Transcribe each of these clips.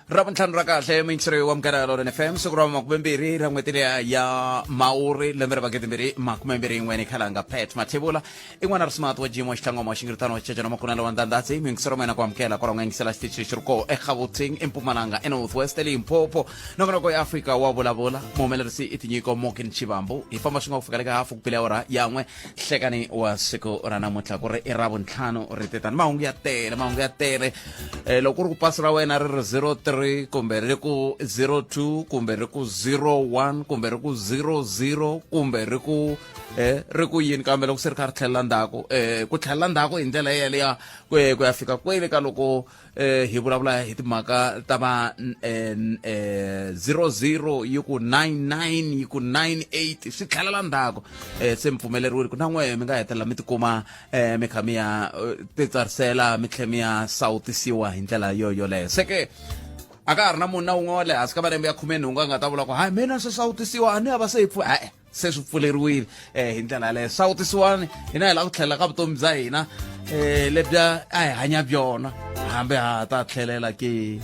Ravuntlhanu ra kahle muyingiseri wa Munghana Lonene FM, siku ra 20 ra n'hweti liya ya Mawuri, lembe ra 2021. Ni khalanga Pat Mathebula i n'wana ri smart wa Jim wa Xitlangoma wa Xingiritano wa Xichechana wa Makunela wa Ndandhatsi. Muyingiseri wa mina ku amukela kwala u nga yingisela xitichi lexi ri koho eGauteng, eMpumalanga, eNorth West, eLimpopo, nongonoko ya Afrika wa vulavula. Muhumelerisi i Tinyiko Morgan Chivambu. Hi famba swin'we ku fika le ka hafu ku bile awara yan'we hlekani wa siku ra namuntlha, ku ri i Ravuntlhanu ri tetani. Mahungu ya tele, mahungu ya tele. Loko ku ri ku pasi ra wena ri ri 03 kumbe ri ku 02 kumbe ri ku 01 kumbe ri ku 00 kumbe ri ku ri ku yini, kambe loko se ri kha ri tlhelela ndzhaku, ku tlhelela ndzhaku hi ndlela yeleyo ku ya fika kwele ka loko hi vulavula hi timhaka ta va 00 yi ku 99 yi ku 98, swi tlhelela ndzhaku. Se mi pfumeleriwile ku na n'we mi nga hetelela mi tikuma mi kha mi ya titsarisela, mi tlhe mi ya sawutisiwa hi ndlela yo yoleyo. Se ke a ka ha ri na munhu na wun'we wa le hansi ka malembe ya 18 a nga ta vula ku hayi, mina swi sawutisiwa a ni ya va se yi pfu e se swi pfuleriwile hi ndlela yaleyo. Sawutisiwani, hina hi lava ku tlhelela ka vutomi bya hina lebya a hi hanya byona, hambi ha ta tlhelela ke.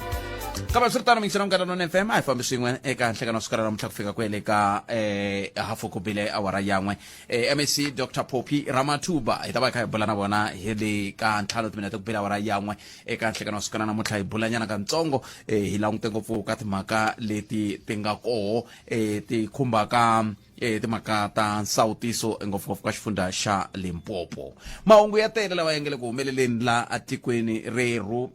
Kambe swi ri tano, mingisela Munghana None FM, a hi fambi swin'we eka nhlekano wa siku ra namuntlha ku fika kwele ka hafu ku bile awara yan'we. MEC Dr Phophi Ramathuba hi ta va hi kha hi bula na vona hi le ka 5 timinete ku bile awara yan'we eka nhlekano wa siku ra namuntlha. Hi bulanyana katsongo, hi langute ngopfu ka timhaka leti ti nga koho, ti khumbaka timhaka ta nsawutiso, ngopfungopfu ka xifundza xa Limpopo. Mahungu ya tele lawa ya nga le ku humeleleni la atikweni rerhu.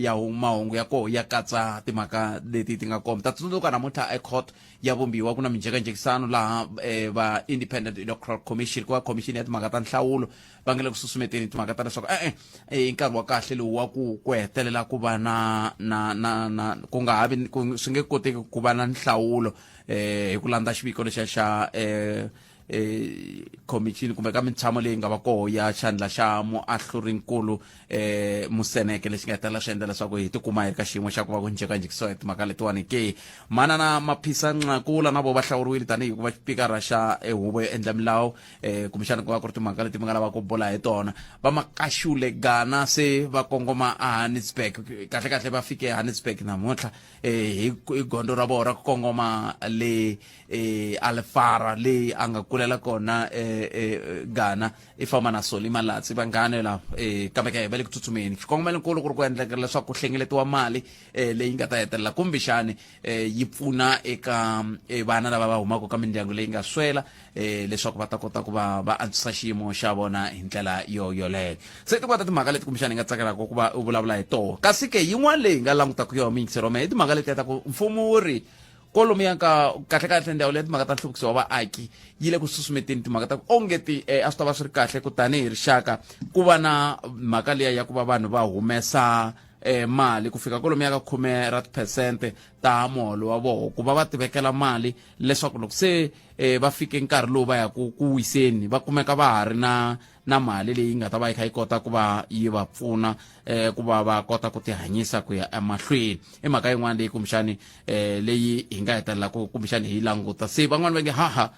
Ya mahungu ya koho ya katsa timhaka leti ti nga kona. Ta tsundzuka namuntlha ecourt ya vumbiwa ku na minjhekanjhekisano laha va Independent Electoral Commission, ku va commission ya timhaka ta nhlawulo, va nga le ku susumeteni timhaka ta leswaku e-e, i nkarhi wa kahle lowu wa ku hetelela ku va na ku nga ha vi ku swi nge koteki ku va na nhlawulo hi ku landza xiviko lexiya xa commission kumbe ka mintshamo leyi nga va koho ya xandla xa muahlurinkulu Museneke, lexi nga hetelela swi endla leswaku hi tikuma hi ri ka xiyimo xa ku va ku njhekanjhekisiwa hi timhaka letiwani ke. Manana Maphisa Nqakula na vo va hlawuriwile tanihi ku va xipikara xa huvo yo endla milawu. Kumbexana ku va ku ri timhaka leti mi nga lava ku bula hi tona. Va Makashule Gana se va kongoma a Hannesburg, kahle kahle va fike Hannesburg namuntlha hi gondzo ra vona ra ku kongoma le Alfara leyi a nga kulela kona Ghana. I famba na Soli Malatsi, vanghana lava. Kambe ke va le ku tsutsumeni, xikongomelonkulu ku ri ku endleka leswaku ku hlengeletiwa mali leyi nga ta hetelela kumbexani yi pfuna eka vana lava va humaka ka mindyangu leyi nga swela, leswaku va ta kota ku va va antswisa xiyimo xa vona hi ndlela yo yoleyo. Se tin'wana ta timhaka leti kumbexani hi nga tsakelaka ku va u vulavula hi toho, kasi ke yin'wana leyi hi nga langutaka yona, miyingisero wa mehe, i timhaka letiya ta ku mfumo wu ri kwalomuya ka kahle kahle ndhawu leya timhaka ta nhluvukiso wa vaaki yi le ku susumeteni timhaka ta ku onge ti a swi ta va swi ri kahle ku tanihi rixaka ku va na mhaka liya ya ku va vanhu va humesa mali ku fika kwalomuya ka 10 ra tiphesente ta muholo wa voho, ku va va tivekela mali leswaku loko se va fike nkarhi lowu va yaku ku wiseni, va kumeka va ha ri na mali leyi nga ta va yi kha yi kota ku va yi va pfuna ku va va kota ku tihanyisa ku ya emahlweni. I mhaka yin'wana leyi kumbexani leyi hi nga hetelela ku kumbexani hi languta. Se van'wani va nge haha,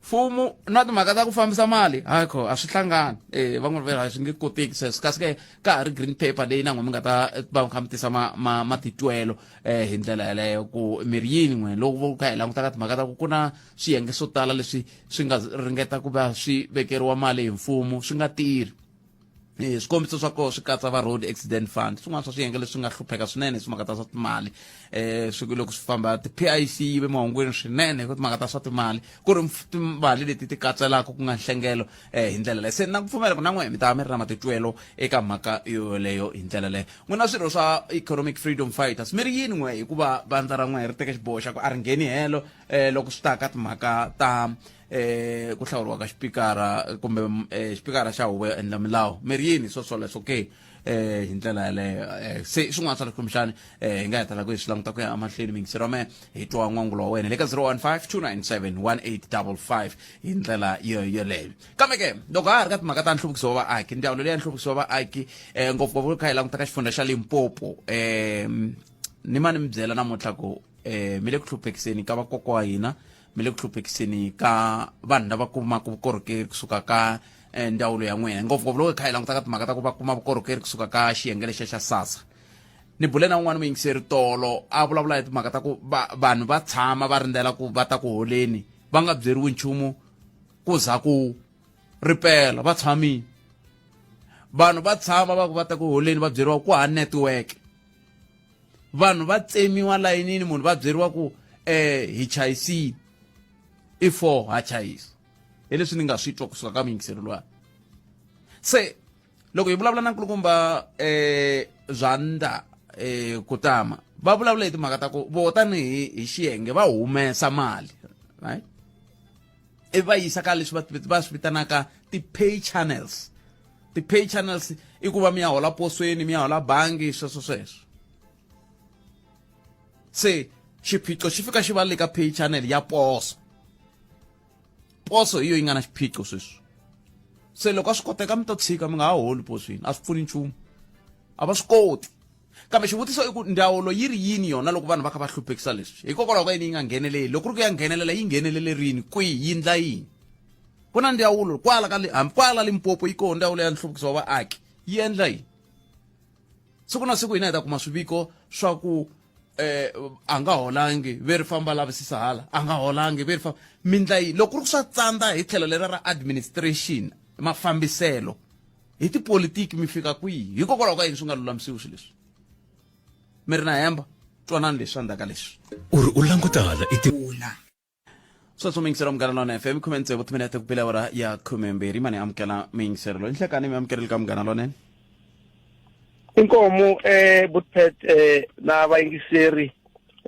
mfumo na timhaka ta ku fambisa mali hayi kho a swi hlangani. Van'wani va ri swi nge koteki sweswo, kasi ke ka ha ri green paper leyi na n'we mi nga ta va mi kha mi tisa matitwelo hi ndlela yeleyo ku miri yini n'we loko kha hi languta ka timhaka ta ku ku na swiyenge swo tala leswi swi nga ringeta ku va swi vekeriwa mali hi mfumo swi nga tirhi. Swikombiso swa kona swi katsa va Road Accident Fund, swin'wana swa swiyenge leswi nga hlupheka swinene hi timhaka ta swa timali. Swi loko swi famba ti-PIC yi ve mahungwini swinene hi timhaka ta swa timali, ku ri timali leti ti katselaka ku nga nhlengelo hi ndlela leyo. Se na ku pfumela ku na n'we mi ta va mi ri na matitwelo eka mhaka yoleyo hi ndlela leyo. N'wina swirho swa Economic Freedom Fighters mi ri yini n'we hikuva vandla ra n'we ri teke xiboho xa ku a ri ngheni helo loko swi ta ka timhaka ta ku hlawuriwa ka xipikara kumbe xipikara xa huvo yo endla milawu? Mi ri yini swo swoleswo ke hi ndlela yaleyo? Se swin'wana swa leswi kumbexani hi nga hetelela ku hi swi languta ku ya emahlweni, mingisero wa mehe, hi twa n'wangulo wa wena le ka 015 297 1855 hi ndlela yo yoleyo. Kambe ke loko ha ha ri ka timhaka ta nhluvukiso wa vaaki, ndzawulo leya nhluvukiso wa vaaki, ngopfungopfu kha hi languta ka xifundza xa Limpopo, ni ma ni mi byela namuntlha ku mi le ku hluphekiseni ka vakokwa wa hina, mi le ku hluphekiseni ka vanhu lava kumaka vukorhokeri kusuka ka ndzawulo ya n'wina, ngopfungopfu loko hi kha hi languta ka timhaka ta ku va kuma vukorhokeri kusuka ka xiyenge lexiya xa SASSA. Ni bule na un'wana muyingiseri tolo a vulavula hi timhaka ta ku va, vanhu va tshama va rindzela ku va ta ku holeni va nga byeriwi nchumu ku za ku ripela va tshamile. Vanhu va tshama va ku va ta ku holeni va byeriwa ku ha network. Vanhu va tsemiwa layinini munhu va byeriwa ku hi chayisile i 4 ha chayisa. Hi leswi ni nga swi twa kusuka ka muyingiseri luya. Se loko hi vulavula na nkulukumba Zwanda Kutama va vulavula hi timhaka ta ku vo tanihi hi xiyenge va humesa mali, right? I va yisa ka leswi va swi vitanaka ti-pay channels. Ti-pay channels i ku va mi ya hola posweni, mi ya hola bangi, sweswo sweswo. Se xiphiqo xi fika xi va le ka pay channel ya poso. Poso hi yo yi nga na xiphiqo sweswi. Se loko a swi koteka mi to tshika mi nga ha holi posweni, a swi pfuni nchumu, a va swi koti. Kambe xivutiso i ku ndzawulo yi ri yini yona loko vanhu va kha va hluphekisa leswi? Hikokwalaho ka yini yi nga ngheneleli? Loko ku ri ku ya nghenelela, yi nghenelele rini, kwihi, yi ndla yini? Ku na ndzawulo kwala ka hambi kwala Limpopo yi koho ndzawulo ya nhluvukiso wa vaaki, yi endla yini? Siku na siku hina hi ta kuma swiviko swa ku a nga holangi ve ri famba lavisisa hala, a nga holangi ve ri famba mindla yini? Loko ku ri ku swa tsandza hi tlhelo lera ra administration, mafambiselo hi tipolitiki, mi fika kwihi? Hikokwalaho ka yini swi nga lulamisiwi swilo leswi? Mi ri na hemba, twanani leswi ndzhaku ka leswi. U ri u langutala i ti Sweswo muyingiseri wa Munghana Lonene FM, 16 timinete ku bile awara ya 12. Mani amukela muyingiseri loyi nhlekani, mi amukerile ka Munghana Lonene. Inkomu Butpet na vayingiseri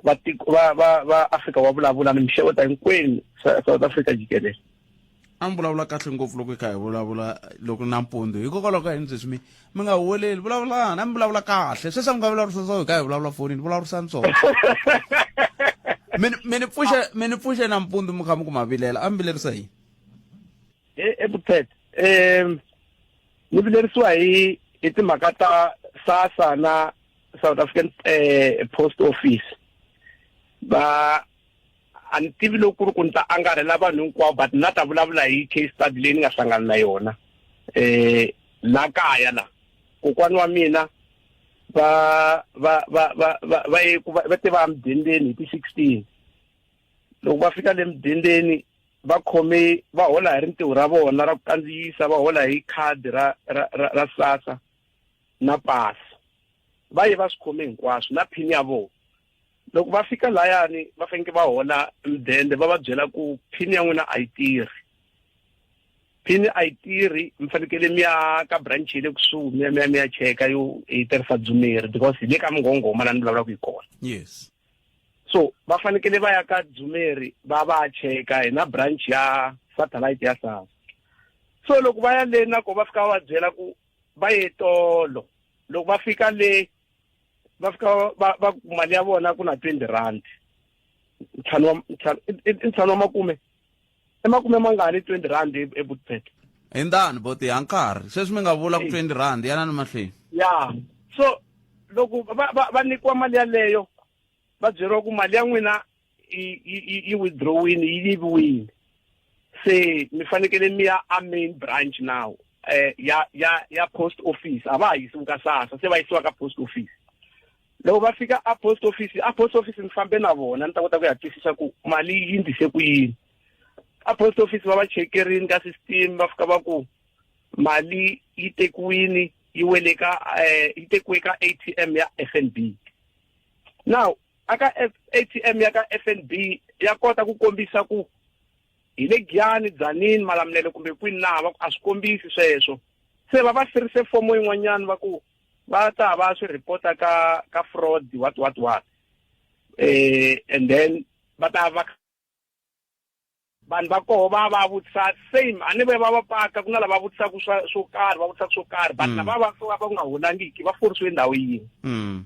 va tiko va va va Afrika wa vulavula ni mixeweta hinkwenu South Africa jikelele. A mi vulavula kahle ngopfu loko hi kha hi vulavula loko nampundzu, hikokwalaho ka yini sweswi mi nga huweleli? Vulavulani, a mi vulavula kahle sweswi, a mi nga vulavurisa swo hi kha hi vulavula fonini, vulavurisani swona. Mi ni pfuxe nampundzu mi kha mi ku mavilela, a mi vilerisa yini? E Butpet, ni vilerisiwa hi timhaka ta SASSA na South African Post Office. Va a ni tivi loko ku ri ku ni ta angarhela vanhu hinkwavo, but na ta vulavula hi case study leyi ni nga hlangana na yona la kaya la kokwani wa mina va va va va va va ye ku va te va mudendeni hi ti 16. Loko va fika le mudendeni va khome va hola hi rintiho ra vona ra ku kandziyisa, va hola hi khadi ra ra ra, ra SASSA na pasi, va ye va swi khome hinkwaswo na pin ya vona. Loko va fika layani va fanekele va hola mudende, va va byela ku pin ya n'wina a yi tirhi, pin a yi tirhi, mi fanekele mi ya ka branch ya le kusuhi mi ya mi ya mi ya cheka yo yi tirhisa Dzumeri, because hi le ka Mungongoma laha ni vulavulaka hi kona. So va fanekele va ya ka Dzumeri va va cheka hi na branch ya satellite ya SASSA. So loko va ya le na ko va fika va va byela ku va ye tolo. Loko va fika le va fika va ku mali ya vona ku na 20 rand, ntlhanu wa ntlhanu, i ntlhanu wa makume, i makume mangani 20 rand eBoetpet? Hi ndani boti ha nkarhi sweswi mi nga vula ku 20 rand yana ni mahlweni. Ya, so loko va nyikiwa mali yaleyo, va byeriwa ku mali ya n'wina yi withdrawini, yi yiviwile, se mi fanekele mi ya a main branch now ya ya ya post office. A va ha yisiwi ka SASSA, se va yisiwa ka post office. Loko va fika a post office, a post office ni fambe na vona ni ta kota ku ya twisisa ku mali yi ndlise ku yini. A post office va va chekerini ka system, va fika va ku mali yi tekiwini, yi wele ka yi tekiwe ka ATM ya FNB. Now aka ATM ya ka FNB ya kota ku kombisa ku hi le Giyani, Dzanini, Malamulele kumbe kwini laha, va ku a swi kombisi sweswo. Se va va sirise fomo yin'wanyana va ku va ta va swi reporta ka fraud what what what, and then va ta va vanhu va koho va va vutisa same, a ni ve va va paka ku na lava vutisaka swo karhi, va vutisaka swo karhi, but lava va va nga holangiki va forisiwe ndhawu yin'we.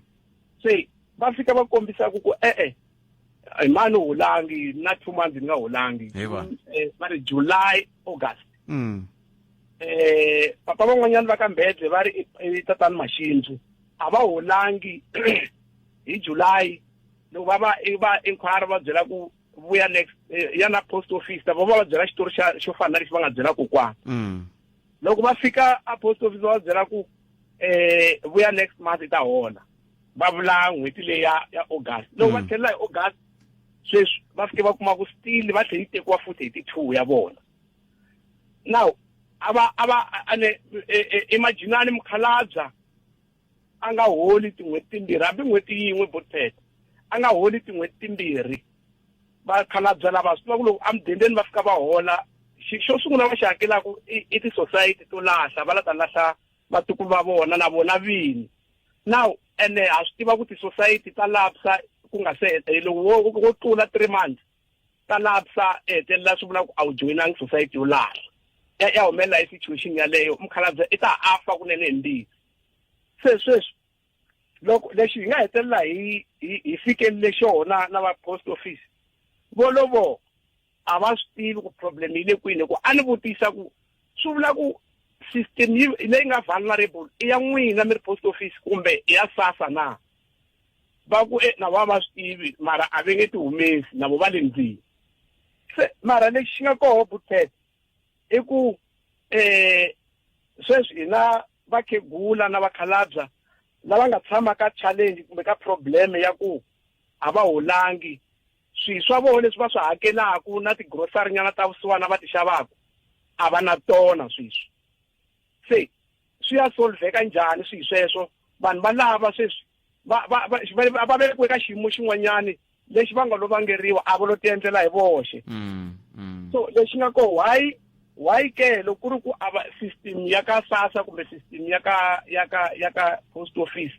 Se va fika va kombisa ku e-e hi mani holangi na 2 months ni nga holangi, va ri July, August. Papa van'wanyana va ka Mbedle va ri i tatani Maxindzu, a va holangi hi July. Loko va va va inquire va byela ku vuya next ya na post office, va va byela xitori xa xo fana na lexi va nga byela kokwana. Loko va fika a post office va byela ku vuya next month i ta hola. Va vula n'hweti leyi ya ya August. Loko va tlhelela hi August sweswi va fike va kuma ku still va tlhe yi tekiwa futhi hi ti-2 ya vona. Now a va a va a ne e, e, imaginani mukhalabya a nga holi tin'hweti timbirhi hambi n'hweti yin'we botpet a nga holi tin'hweti timbirhi vakhalabya lava swi tiva ku loko emudendeni va fika va hola xo sungula va xi hakelaka i ti-society to lahla va la ta lahla vatukulu va vona na vona vini now ene ha swi tiva ku ti-society ta lapsa ku nga se loko wo wo tlula 3 months ta lapsa e hetelela swi vula ku a wu joyinangi society yo lahla ya ya humelela hi situation yaleyo mukhalabye i ta a fa kunene hi mbilu se sweswi loko lexi hi nga hetelela hi hi fikelele xona na va post office volovo a va swi tivi ku problem yi le kwini ku a ni vutisa ku swi vula ku system yi leyi nga vulnerable i ya n'wina mi ri post office kumbe i ya sasa na va ku e na va va swi tivi mara a va nge ti humesi na vo va le ndlwini se mara lexi xi nga koho butet i ku eh sweswi hina vakhegula na vakhalabya lava nga tshama ka challenge kumbe ka problem ya ku a va holangi swilo swa vona leswi va swi hakelaku na ti-grocery nyana ta vusiwana va ti xavaku a va na tona sweswi se swi ya solveka njhani swilo sweswo vanhu va lava sweswi va va va va vekiwe ka xiyimo xin'wanyani lexi va nga lo vangeriwa a va lo tiendlela hi voxe mm, mm. so lexi nga ko why why ke loko ku ri ku a va system ya ka sasa kumbe system ya ka ya ka ya ka post office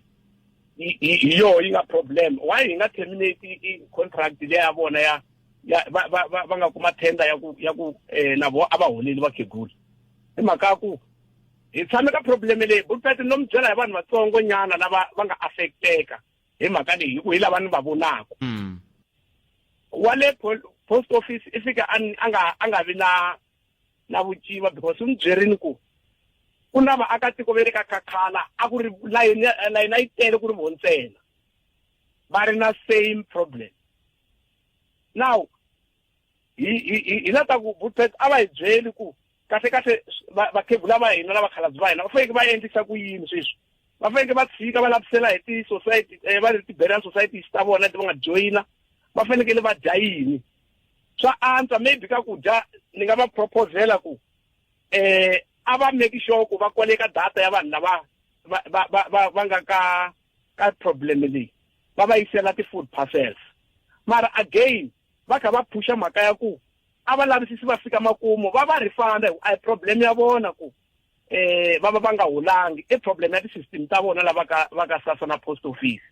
hi yoho yi nga problem why hi nga terminate i contract leya ya vona ya ya va va va va nga kuma tender ya ku ya ku eh, na vo a va holeli vakhegula hi mhaka ya ku hi tshame ka problem leyi bulpet no mi byela hi vanhu vatsongo nyana lava va nga affecteka hi mhaka leyi hi ku hi lava ni va vonaka mm. wa le post office i fika a nga a nga vi na na vuciva because u ni byerini ku ku na vaakatiko ve le ka khakhala a ku ri layini layini a yi tele ku ri vo ntsena va ri na same problem now hi hi hi la ta ku butpet a va hi byeli ku kahle kahle vakhegula va hina lava khalabye va hina va fanekele va endlisa ku yini sweswi va fanekele va tshika va lavisela hi ti-society eh, va ri ti-burial societies ta vona leti va nga joyina va fanekele va dya yini swa antswa maybe ka ku dya ni nga va proposela ku eh a va make sure ku va koleka data ya vanhu lava va va va va nga ka ka problem leyi va va yisela ti-food parcels mara again va kha va phusha mhaka ya ku a va lavisisi va fika makumu va va refunda hi ku a hi problem ya vona ku eh va va va nga holangi i problem ya ti-system ta vona lava ka va ka sasa na post office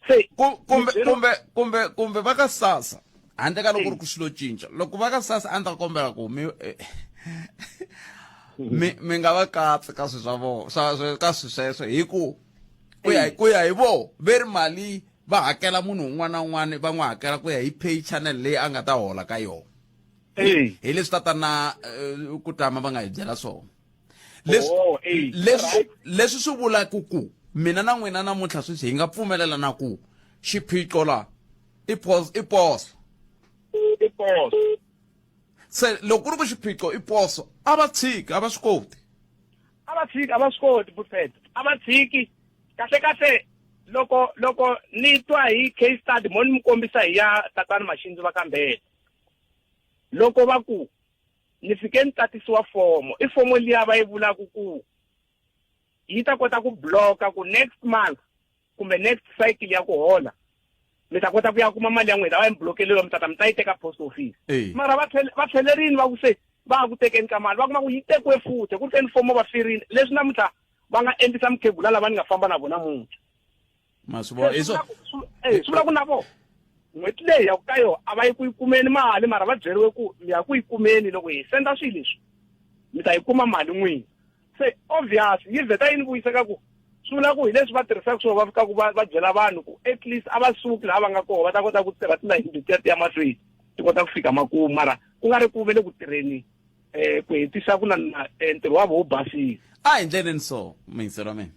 se kumbe kumbe kumbe kumbe va ka sasa handle ka loko ku ri ku swilo cinca loko va ka sasa a ni ta kombela ku mi eh, mi mi nga va katsi ka swilo swa vona swa ka swilo sweswo hi ku ku ya ku ya hi vo ve ri mali va hakela munhu un'wana na un'wana va n'wi hakela ku ya hi pay channel leyi a nga ta hola ka yona hi leswi tatana eh, ku tama va nga hi byela swona leswi oh, leswi leswi swi vulaka ku mina na n'wina namuntlha sweswi hi nga pfumelela na ku xiphiqo la i pos i poso i poso se loko ku ri ku xiphiqo i poso a va tshiki a va swi koti a va tshiki a va swi koti prophet a va tshiki kahle kahle loko loko ni twa hi case study mo ni mi kombisa hi ya tatana Maxindzi va kambela loko va ku ni fike ni tatisiwa fomo i fomo liya va yi vulaka ku yi ta kota ku bloka ku next month kumbe next cycle ya ku hola mi ta kota ku ya kuma mali ya n'wina va yi mi blokeliwa mi tata mi ta yi teka post office mara va va tlhelerini va ku se va ha ku tekeni ka mali va kuma ku yi tekiwe futhi ku ri fomo va firini leswi namuntlha va nga endlisa mukhegula lava ni nga famba na vona muntlha ma swi vona swi vula ku na vona n'hweti leyi ya ku ka yona a va yi ku yi kumeni mali mara va byeriwe ku mi ya ku yi kumeni loko hi senda swilo leswi mi ta yi kuma mali n'wini se obvious yi vheta yi ni vuyisa ka ku swi vula ku hi leswi va tirhisaka swona va fika ku va va byela vanhu ku at least a va suki laha va nga kona va ta kota ku tirha tilayini letiya ti ya mahlweni ti kota ku fika makumu mara ku nga ri ku ve le ku tirheni um ku hetisa ku na eh, ntirho wa vo wu basile a hi ndleleni so muyingiseri wa mina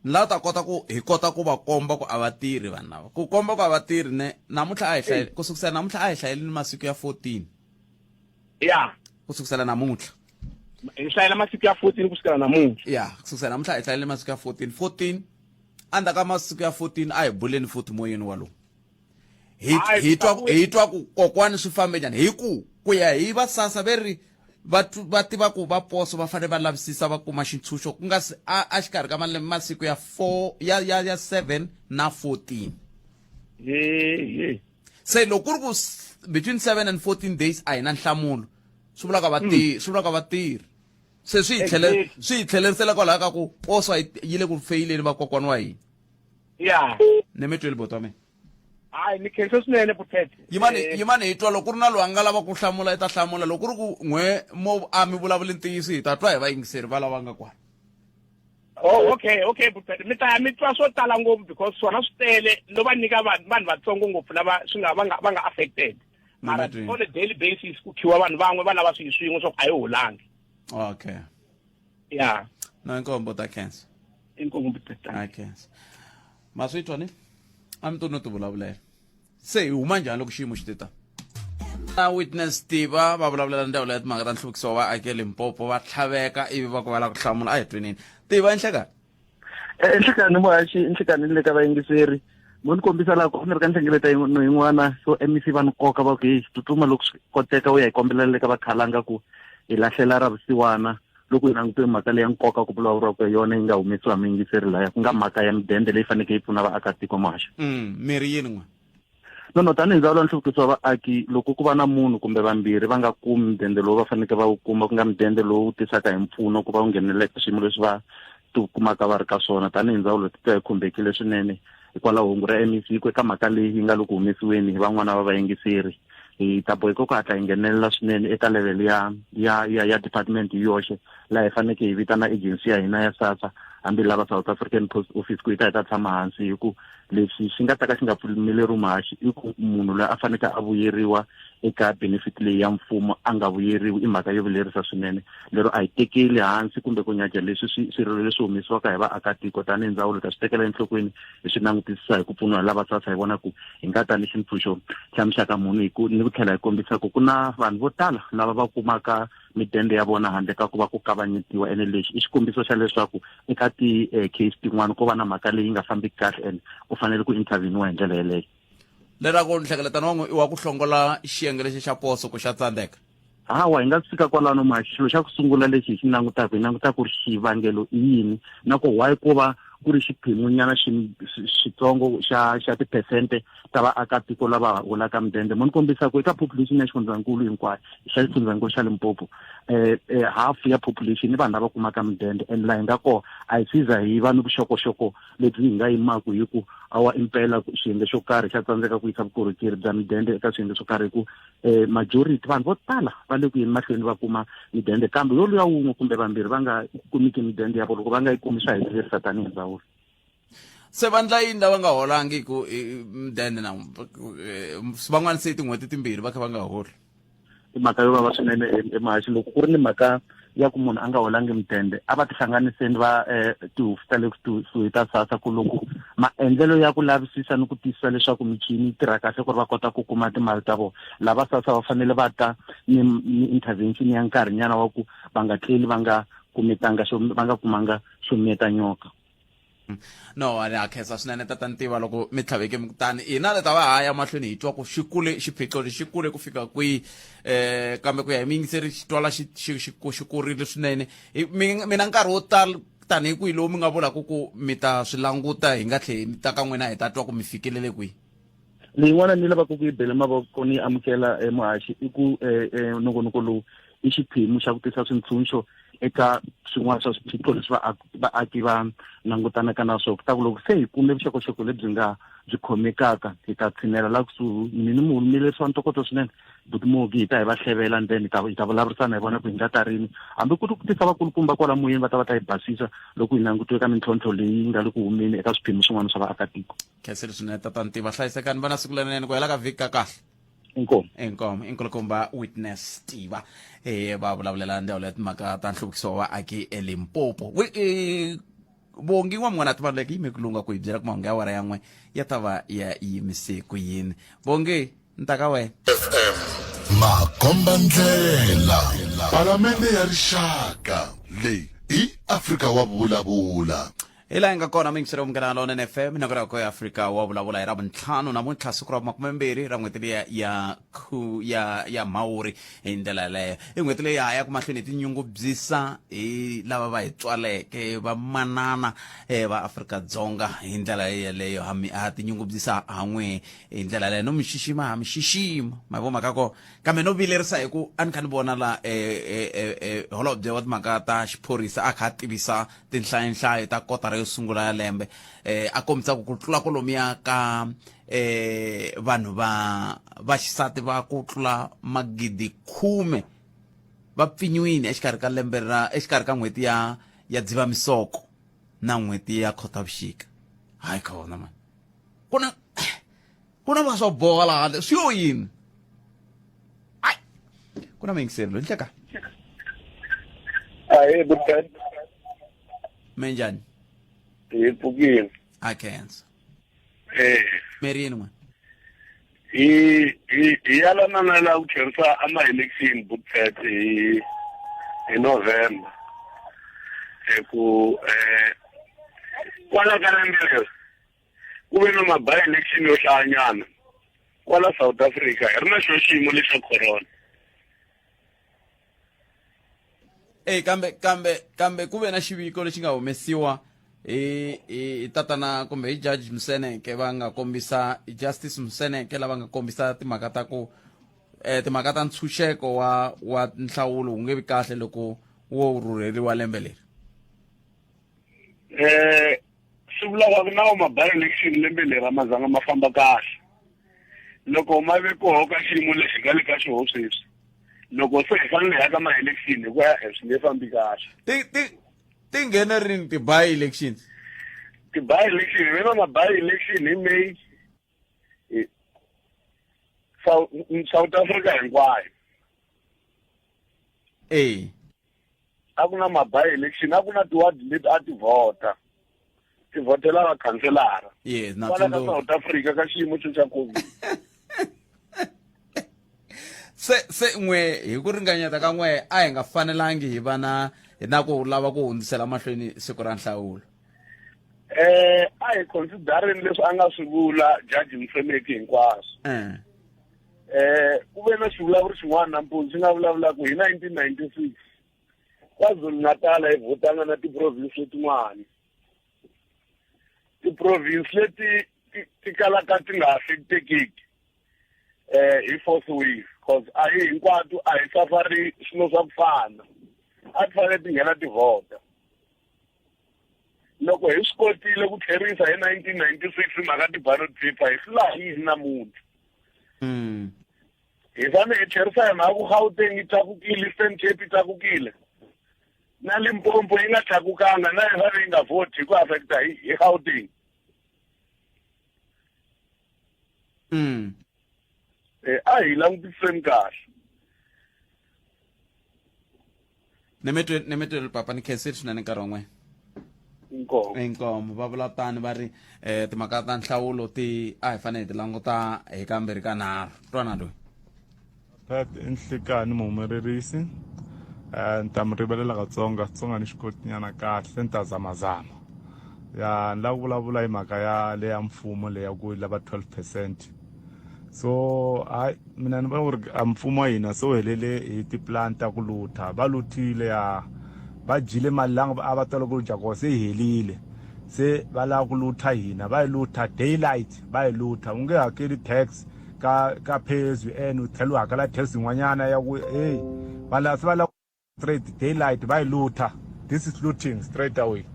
la ta kota ku hi kota ku va komba ku a va tirhi vanhu lava ku komba ku a va tirhi ne namuntlha a hi hlayeli ku sukusela namuntlha a hi hlayelini masiku ya 14 ya ku sukusela namuntlha hi hlayela masiku ya 14 ku sukela namuntlha ya ku sukusela namuntlha hi hlayele masiku ya 14 14 Endzhaku ka masiku ya 14 a hi buleni futhi moyeni walowu. Hi hi twa hi twa ku kokwani swi fambe njhani hi ku ku ya hi va SASSA ve ri va va tiva ku va poso va fanele va lavisisa va kuma xintshunxo ku nga si a a xikarhi ka malembe masiku ya 4 ya ya ya 7 na 14. He he. Se loko ku ri ku between 7 and 14 days a hi na nhlamulo swi vula ka va tirhi swi vula ka va tirhi. Se swi hi tlhele swi hi tlhelerisela kwalaho ka ku poso yi le ku feyileni vakokwana wa hina. Ya. Ni mi twile buti wa mina. Hayi ni khensa swinene Phuthete. Yimani eh. yimani hi twa loko ku ri na loyi a nga lava ku hlamula i ta hlamula loko ku ri ku n'we mo a mi vulavuli ntiyiso hi ta twa hi vayingiseri va lava nga kwala. Oh okay okay Phuthete mi ta ya mi twa swo tala ngopfu because swona swi tele no va nyika vanhu vanhu vatsongo ngopfu lava swi nga va nga va nga affected. Mara on a daily basis ku khiwa vanhu van'we va lava swilo swin'we swa ku a yi holangi. Okay. Ya. No inkombo ta cancer. Inkombo ta cancer. Ma swi twa ni? A mi to no ti vulavulela. Se hi huma njhani loko xiyimo xi te ta? Na Witness Tiva va vulavulela ndzawulo ya timhaka ta nhluvukiso wa vaaki eLimpopo va tlhaveka ivi va ku va lava ku hlamula a hi tweneni. Tiva enhlekani. Eh, enhlekani muhaxi enhlekani ni le ka vayingiseri mo ni kombisa laha ku ni ri ka nhlengeletano yin'wana so MEC va ni koka va ku heyi tsutsuma loko swi koteka u ya hi kombelela le ka vakhalanga ku hi lahlela ra vusiwana loko hi langute mhaka leya nkoka ku vulavuriwaka hi yona yi nga humesiwa miyingiseri laya ku nga mhaka ya midende leyi fanekele yi pfuna vaakatiko muhaxi mm, mirhi yini n'we no no tanihi ndzawulo ya nhluvukiso wa vaaki loko ku va na munhu kumbe vambirhi va nga kumi mudende lowu va faneleke va wu kuma ku nga mudende lowu tisaka hi mpfuno ku va wu nghenelela eka swiyimo leswi va tikumaka va ri ka swona tanihi ndzawulo titwa hi khumbekile swinene hikwalaho hungu ra MEC ku eka mhaka leyi yi nga le ku humesiweni hi van'wana va vayingiseri hi ta boheka ku hatla hi nghenelela swinene eka level ya ya ya ya department hi yoxe laha hi faneke hi vitana agency ya hina ya SASSA hambi lava South African Post Office ku yi ta hi ta tshama hansi hi ku lexi xi nga ta ka xi nga pfumeleriwi muhaxi i ku munhu loyi a faneke a vuyeriwa eka benefit leyi ya mfumo a nga vuyeriwi i mhaka yo vilerisa swinene lero a hi tekeli hansi kumbe ku nyaja leswi swi swirilo leswi humesiwaka hi vaakatiko tanihi ndzawulo ta swi tekela enhlokweni hi swi langutisisa hi ku pfuniwa hi lava SASSA hi vona ku hi nga ta ni xintshunxo xa muxaka muni hi ku ni ku tlhela hi kombisa ku ku na vanhu vo tala lava va kumaka midende ya vona handle ka ku va ku kavanyetiwa ene lexi i xikombiso xa leswaku eka ti-case tin'wana ko va na mhaka leyi nga fambiki kahle and ku fanele ku interveniwa hi ndlela yeleyo leraku nhlengeletano wa n'we i wa ku hlongola xiyenge lexi xa poso ku xa tsandzeka hawa hi nga fika kwalano ma xilo xa ku sungula lexi hi xi langutaka hi langutaka ku ri xivangelo i yini na ku why ku va ku ri xiphemunyana xitsongo xa xa tiphesente ta vaakatiko lava holaka mudende mo ni kombisa ku eka population ya xifundzankulu hinkwayo xa xifundzankulu xa Limpopo eh, eh half ya population i vanhu lava kumaka mudende and laha hi nga kona a hi siza hi va ni vuxokoxoko lebyi hi nga yimaku hi ku awa impela xiyenge xo karhi xa tsandzeka ku yisa vukorhokeri bya midende eka swiyenge swo karhi hi ku eh, majority vanhu vo tala va le ku yeni mahlweni va kuma midende kambe yoluya wun'we kumbe vambirhi va nga kumiki midende ya vona loko va nga yi kumi swa hi vilerisa tanihi ndzawulo se va ndla yini lava nga holangiku mudende na eh, van'wana se tin'hweti timbirhi va kha va nga holi I mhaka yo vava swinene emahaxi loko ku ri ni mhaka ya ku munhu a nga holangi mudende a va tihlanganiseni va eh, tihofisi ta le kusuhi ta sasa ku loko maendlelo ya ku lavisisa ni ku tiyisisa leswaku michini yi tirha kahle ku ri va kota ku kuma timali ta vona lava sasa va fanele va ta ni, ni intervention ya nkarhinyana wa ku va nga tleli va nga kumitanga xo va nga kumanga xo miyeta nyoka No a ha khensa swinene tata ntiva loko mi tlhaveke kutani hina le ta va ha ya mahlweni hi twa ku xi kule xiphiqo lexi xi kule ku fika kwihi eh kambe ku ya hi miyingiseri xi twala xi xi xi xi kurile swinene mina nkarhi wo tala tanihi kwihi lowu mi nga vulaka ku mi ta swi languta hi nga tlheli mi ta ka n'wina hi ta twa ku mi fikelele kwihi leyin'wana ni lavaka ku yi bela mavoko ni amukela eh, muhaxi i ku eh, eh, nongonoko lowu i xiphemu xa ku tisa swintshunxo eka swin'wana swa swiphiqo leswi vaaki va langutanaka na swona kutaku loko se hi kume vuxokoxoko lebyi nga byi khomekaka hi ta tshinela la kusuhi ni ni muhumelerisi wa ntokoto swinene butimogi hi ta hi va hlevela and then hi ta hi ta vulavurisana hi vona ku hi nga ta rini hambi ku ri ku tisa vakulukumba kwala moyeni va ta va ta hi basisa loko hi langutiwe ka mintlhontlho leyi nga le ku humeni eka swiphemu swin'wana swa vaakatiko khensile swinene tata ntiva hlayisekani va na siku lerinene ku hela ka vhiki ka kahle inkomu inkomu inkulukumba Witness Tiva eh va vulavulela ndzawulo ya timhaka ta nhluvukiso wa vaaki eLimpopo eh, Bongi wa mun'wana tivaluleke yime ku lunga ku hi byela ku mahungu ya awara ya n'we ya ta va ya yimise ku yini Bongi ni ta ka wena FM Makombandlela Palamende ya Rixaka leyi i Afrika wa vulavula. Hi laha hi nga kona muyingiseri wa Munghana Lonene FM na ku ya Afrika wa vulavula hi Ravuntlhanu namuntlha siku ra 20 ra n'hweti liya ya khu ya ya Mhawuri hi ndlela yaleyo i n'hweti leyi ha ya ku mahlweni hi tinyungubyisa hi lava va hi tswaleke va manana eh, va Afrika-Dzonga hi ndlela yeleyo ha mi ha tinyungubyisa ha n'we hi ndlela yaleyo no mi xixima ha mi xixima ma vo mhaka ko kambe no vilerisa hi ku a ni kha ni vona la eh, eh, eh, eh, holobye wa timhaka ta xiphorisa a kha a tivisa tinhlayonhlayo ta kotara yo sungula ya lembe eh, a kombisa ku ku tlula kolomiya ka eh, vanhu va va xisati va ku tlula magidi khume va pfinyiwile exikarhi ka lembe ra exikarhi ka n'hweti ya ya dzivamisoko na n'hweti ya khotavuxika hayi khona mani ku na ku na va swo boha laha handle swi yo yini ai ku na muyingiseri loyi nhleka Ahee, good minjhani Hi pfukile. A khensa. Eh. Merini n'wana. Hi hi hi yalana na la ku tlherisa ama election booklet hi hi November. Hi ku eh kwala ka lembe leri ku ve na ma-by election yo hlayanyana kwala South Africa hi ri na xo xiyimo lexa corona. e kambe kambe kambe ku ve na xiviko lexi nga humesiwa hi hi tatana kumbe hi judge Mseneke va nga kombisa Justice Mseneke lava nga kombisa timhaka ta ku eh timhaka ta ntshunxeko wa wa nhlawulo wu nge vi kahle loko wo rhurheriwa lembe leri eh swi vula ku na ma by election lembe leri a ma zanga ma famba kahle loko ma ve koho ka xiyimo lexi nga le ka xoho sweswi loko se hi fanele hi ya ka ma-election hi ku e swi nge fambi kahle ti ti ti nghene rini ti-by elections ti-by election hi ve na ma-by election hi May South Africa hinkwayo e a ku na ma-by election a ku na tiwadi leti a ti vhota ti vhotela vakhanselara yes na kwala ka South Africa ka xiyimo xo xa Covid se se n'we hi ku ringanyeta ka n'we a hi nga fanelangi hi va na hi na ku lava ku hundzisela mahlweni siku ra nhlawulo eh a hi considerini leswi a nga swi vula judge Msemeki hinkwaswo eh eh ku ve na xivulavuri xin'wana nampundzu xi nga vulavulaka hi 1996 KwaZulu-Natal hi vhotanga na ti-province letin'wana ti-province leti ti kalaka ti nga affectekiki eh hi fourth wave cause a hi hinkwato a hi safari swilo swa ku fana a ti fanele ti nghena ti vhota loko hi swi kotile ku tlherisa hi 1996 mhaka ti-ballot paper hi hlula hi yini namuntlha mm. hi fanele hi tlherisa hi mhaka ku Gauteng yi tlakukile Eastern Cape yi tlakukile na Limpopo yi nga tlakukanga na yi fanele yi nga vhoti hi ku affecta hi hi Gauteng mm. eh, a hi langutiseni kahle nemetwe papa ni khensile swinene nkarhi wan'we inkomo inkomo va vula tani va ri eh timhaka ta nhlawulo ti a hi fanele hi ti languta hi kambirhi ka nharhu twana loyi Pat i nhlikani muhumelerisi um ni ta mi rivalela katsongo Xitsonga ni xi kotinyana kahle ni ta zamazama ya ni lava ku vulavula hi mhaka ya leya mfumo leya ku lava 12 percent so hayi mina ni vona ku ri a mfumo wa hina se wu helele hi tipulani ta ku lutha va luthile ya va dyile mali la a va tala ku dya kona se yi helile se va lava ku lutha hina va yi lutha daylight va yi lutha u nge hakeli tax ka ka pay as you earn u tlhela u hakela tax yin'wanyana ya ku hey va lava se va lava straight daylight va yi lutha this is looting straight away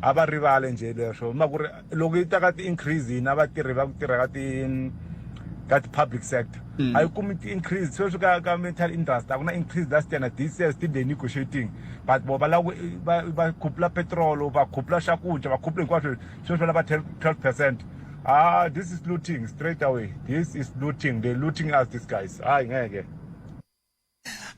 a va rivale njhe leswo ma ku ri loko yi ta ka ti-increase hina vatirhi va ku tirha ka ti ka ti-public sector mm. a yi kumi ti-increase sweswi ka ka metal industry a ku na increase last year na this year still they negotiating but vo va lava va va khupula petrol va khupula swakudya va khupula hinkwaswo sweswi va lava 12 percent ah this is looting straight away this is looting they looting us these guys hayi ngeke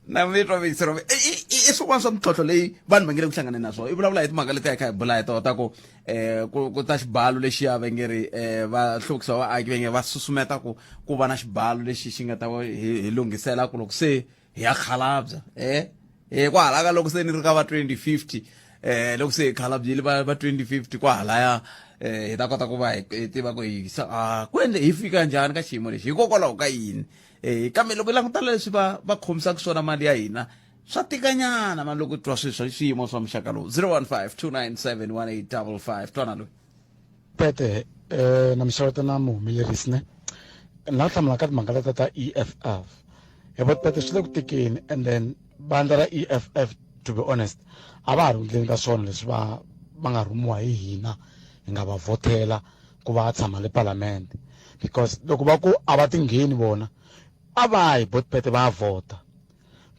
na mi twa vuyisero i swin'wana swa mintlhontlho leyi vanhu va nge le ku hlanganeni na swona i vulavula hi timhaka leti hi kha hi bula hi tona ta ku um ku ku ta xibalo lexiya va nge ri um va hluvukisa vaaki va nge va susumeta ku ku va na xibalo lexi xi nga ta hi lunghisela ku loko se hi ya khalabya um hi kwahala ka loko se ni ri ka va 2050 eh loko se hi khalabyile va va 2050 kwahalaya eh hi ta kota ku va hi tiva ku hi sa ah, ku endle hi fika njhani ka xiyimo lexi hikokwalaho ka yini eh kambe loko hi langutana leswi va va khomisaka swona mali ya hina swa tikanyana mani loko twa swilo swa swiyimo swa muxaka lowu 015 297 1855 twana loyi pete eh na mixaveta na muhumelerisi ne na hlamula ka timhaka leta ta EFF hi vo pete swi le ku tikeni and then vandla ra EFF to be honest a va ha ri ndleni ka swona leswi va va nga rhumiwa hi hina hi nga va vhotela ku va tshama le palamende because loko va ku a va tingheni vona a va yi botpete va ya vhota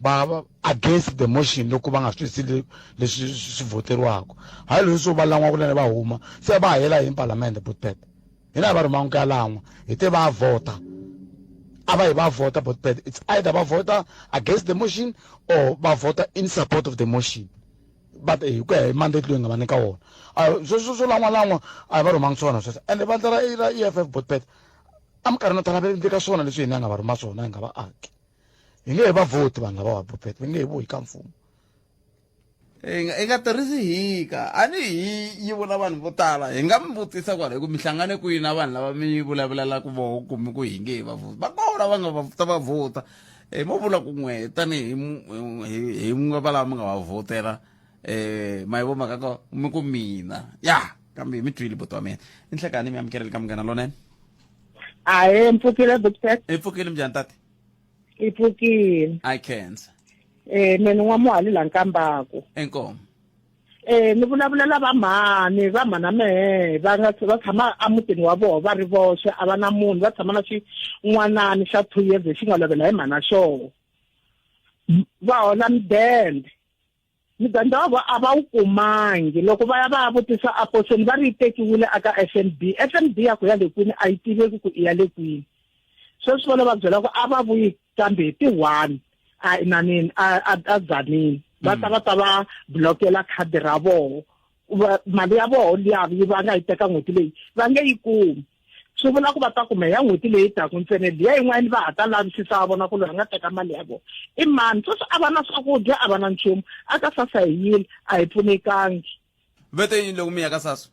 va against the motion loko va nga swi twisisi leswi swi vhoteriwaka hayi leswi swo va lan'wa kunene va huma se va hela hi palamende botpete hina a va rhumanga ku ya lan'wa hi te va vhota a va yi va vhota botpete it's either va vhota against the motion or va vhota in support of the motion but hi ku ya hi mandate loyi nga va nyika wona sweswo swo lan'walan'wa a hi va rhumanga swona sweswo ende vandla ra ra E F F botpet eminkarhini yo tala va endle ka swona leswi hina hi nga va rhuma swona hi nga va aki hi nge he va vhoti vanhu lava va botpet va nge he vuyi ka mfumo hi nga hi nga tirhisi hika a ni hi yi vula vanhu vo tala hi nga mi vutisa kwala hi ku mi hlangane kwihi na vanhu lava mi vulavulelaka voho kumbe ku hi nge he va vhoti va kona va nga va ta va vhota um mo vula ku n'we tanihi hi hi n'we va lava mi nga va vhotela um ma yi vo mhaka ko mi ku mina ya kambe mi twile buti wa mina i nhlekani mi amukeleli ka munghana lonene Ahee, mpfukile Butpet. i pfukile minjhani tate I pfukile. I khensa Eh mina n'wamuhali la Nkambaku. Inkomu. Eh ni vulavulela va mhani, va mhana mehe va nga va tshama emutini wa vona va ri voxe a va na munhu va tshama na xin'wanani xa 2 years lexi nga lovela hi mhana xona. Va hola mudende. Mudende wa vona a va wu kumangi loko va ya va ya vutisa aposeni va ri yi tekiwile aka F_N_B F_N_B ya ku ya le kwini a yi tiveki ku i ya le kwini sweswi vona va byela ku a va vuyi kambe hi ti-one a inanini a a a Tzaneen va ta va ta va blokela khadi ra voho mali ya voho liya yi va nga yi teka n'hweti leyi va nge yi kumi swi vula ku va ta kuma ya n'hweti leyi taka ntsena liya yin'wana va ha ta lavisisa va vona ku loyi a nga teka mali ya vona i mani sweswi a va na swakudya a va na nchumu a ka sasa hi yile a hi pfunekangi vete yini loko mi ya ka sasa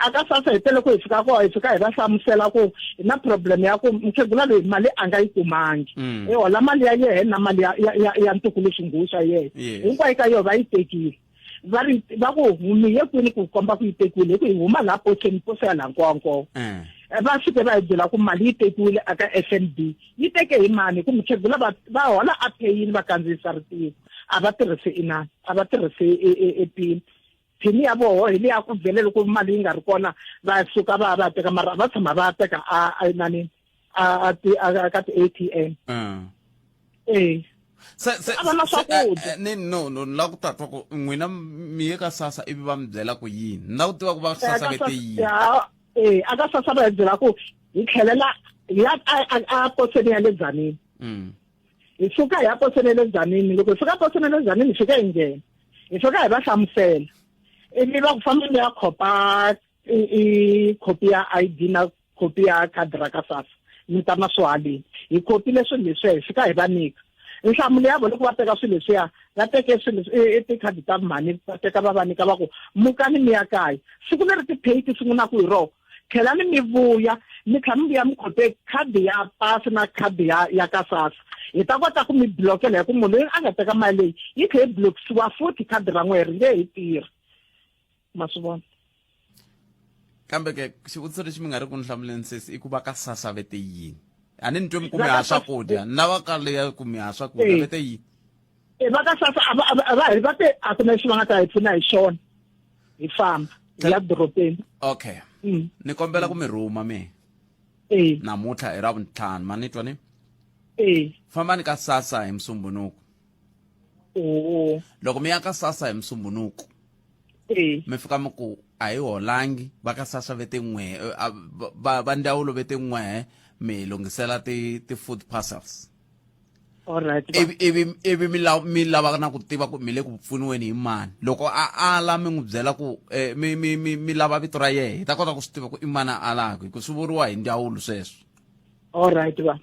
a ka sasa hi tele ku hi fika kona hi fika hi va hlamusela ku hi na problem ya ku mukhegula loyi mali a nga yi kumangi i hola mali ya yehe na mali ya ya ya, ya ntukulu xinghuwu xa yehe hinkwayo ka yona va yi tekile va ri va ku mi ye kwini ku komba ku yi tekiwile hi ku hi huma laha poseni poso ya laha nkowankowa eh. eh, va fike va hi byela ku mali yi tekiwile aka f n b yi teke hi mani ku mukhegula va va hola a payini va kandziyisa ritiho a va tirhisi inani a va tirhisi e pin phini ya voho hi leya ku vhele loko mali yi nga ri kona va suka va va teka mara va tshama va teka a a inanini a a ka ti-A T M ah. e se se a va na swakudya eh, ni no no ni lava ku tatwa ku n'wina mi ye ka sasa ivi va mi byela ku yini ni lava ku tiva ku va sasa vete yini eh a ka sasa va hi byela ku hi tlhelela hi ya a poseni ya le Tzaneen mm. hi suka hi ya poseni ya le Tzaneen loko hi suka poseni ya le Tzaneen hi fika hi nghena hi fika hi va hlamusela ivi va ku famba mi ya khopa i khopi ya ID na khopi ya khadi ra ka SASSA mi ta na swo haleni hi khopile swilo leswiya hi fika hi va nyika nhlamulo ya vona loko va teka swilo leswiya va teke swilo i tikhadi ta mhani va teka va va nyika va ku mukani mi ya kaya siku leri ti-pay ti sungulaka hi rona tlhelani mi vuya mi tlhela mi vuya mi khope khadi ya pasi na khadi ya ya ka SASSA hi ta kota ku mi blokela hi ku munhu loyi a nga teka mali leyi yi tlhe yi blokisiwa futhi khadi ra n'wehe ri nge he tirhi ma swi vona kambe ke xivutiso lexi mi nga ri ku ni hlamuleni sesi i ku va ka sasa vete yini a ni ni twe mi ku mi ha swakudya na va ka leya ku mi ha swakudya vete yini e va ka sasa a va a va va te a ku na lexi va nga ta hi pfuna hi xona hi famba hi ya dorobeni okay mm. ni kombela ku mi rhuma mi e namuntlha hi ra vuntlhanu ma ni twa ni e fambani ka sasa hi musumbunuku oh loko mi ya ka sasa hi musumbunuku e mi fika mi ku a hi holangi va ka sasa ve te n'we eh, va va ndzawulo ve te n'we mi lunghisela ti ti food parcels alright ivi ivi ivi mi lava mi lava na ku tiva ku mi le ku pfuniweni hi mani loko a ala mi n'wi byela ku eh, mi mi mi mi lava vito ra yehe hi ta kota ku swi tiva ku i mani a alaka hi ku swi vuriwa hi ndzawulo sweswo alright va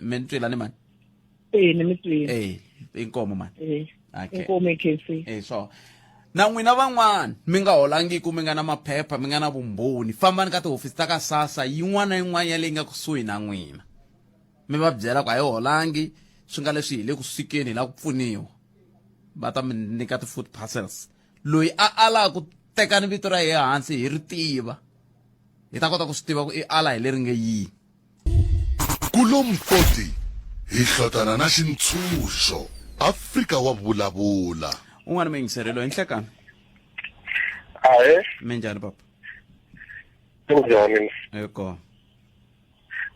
mi ni twila ni mani e ni mi twile e inkomo mani e okay inkomo ekhesi e so Na n'wina van'wana mi nga holangiki mi nga na maphepha mi nga na vumbhoni fambani ka tihofisi ta ka sasa yin'wana na yin'wana ya leyi nga kusuhi na n'wina mi va byela ku a hi holangi swi nga leswi hi le ku swikeni hi lava ku pfuniwa va ta mi nyika ti-food parcels loyi a alaka ku tekani vito ra yehe hansi hi ri tiva hi ta kota ku swi tiva ku i ala hi leri nge yini Kulomfoti hi hlotana na xintshunxo. Afrika wa vulavula. Un'wana muyingiseri loyi nhlekani. Ahe. Minjhani papa? Kunjhani? Eko.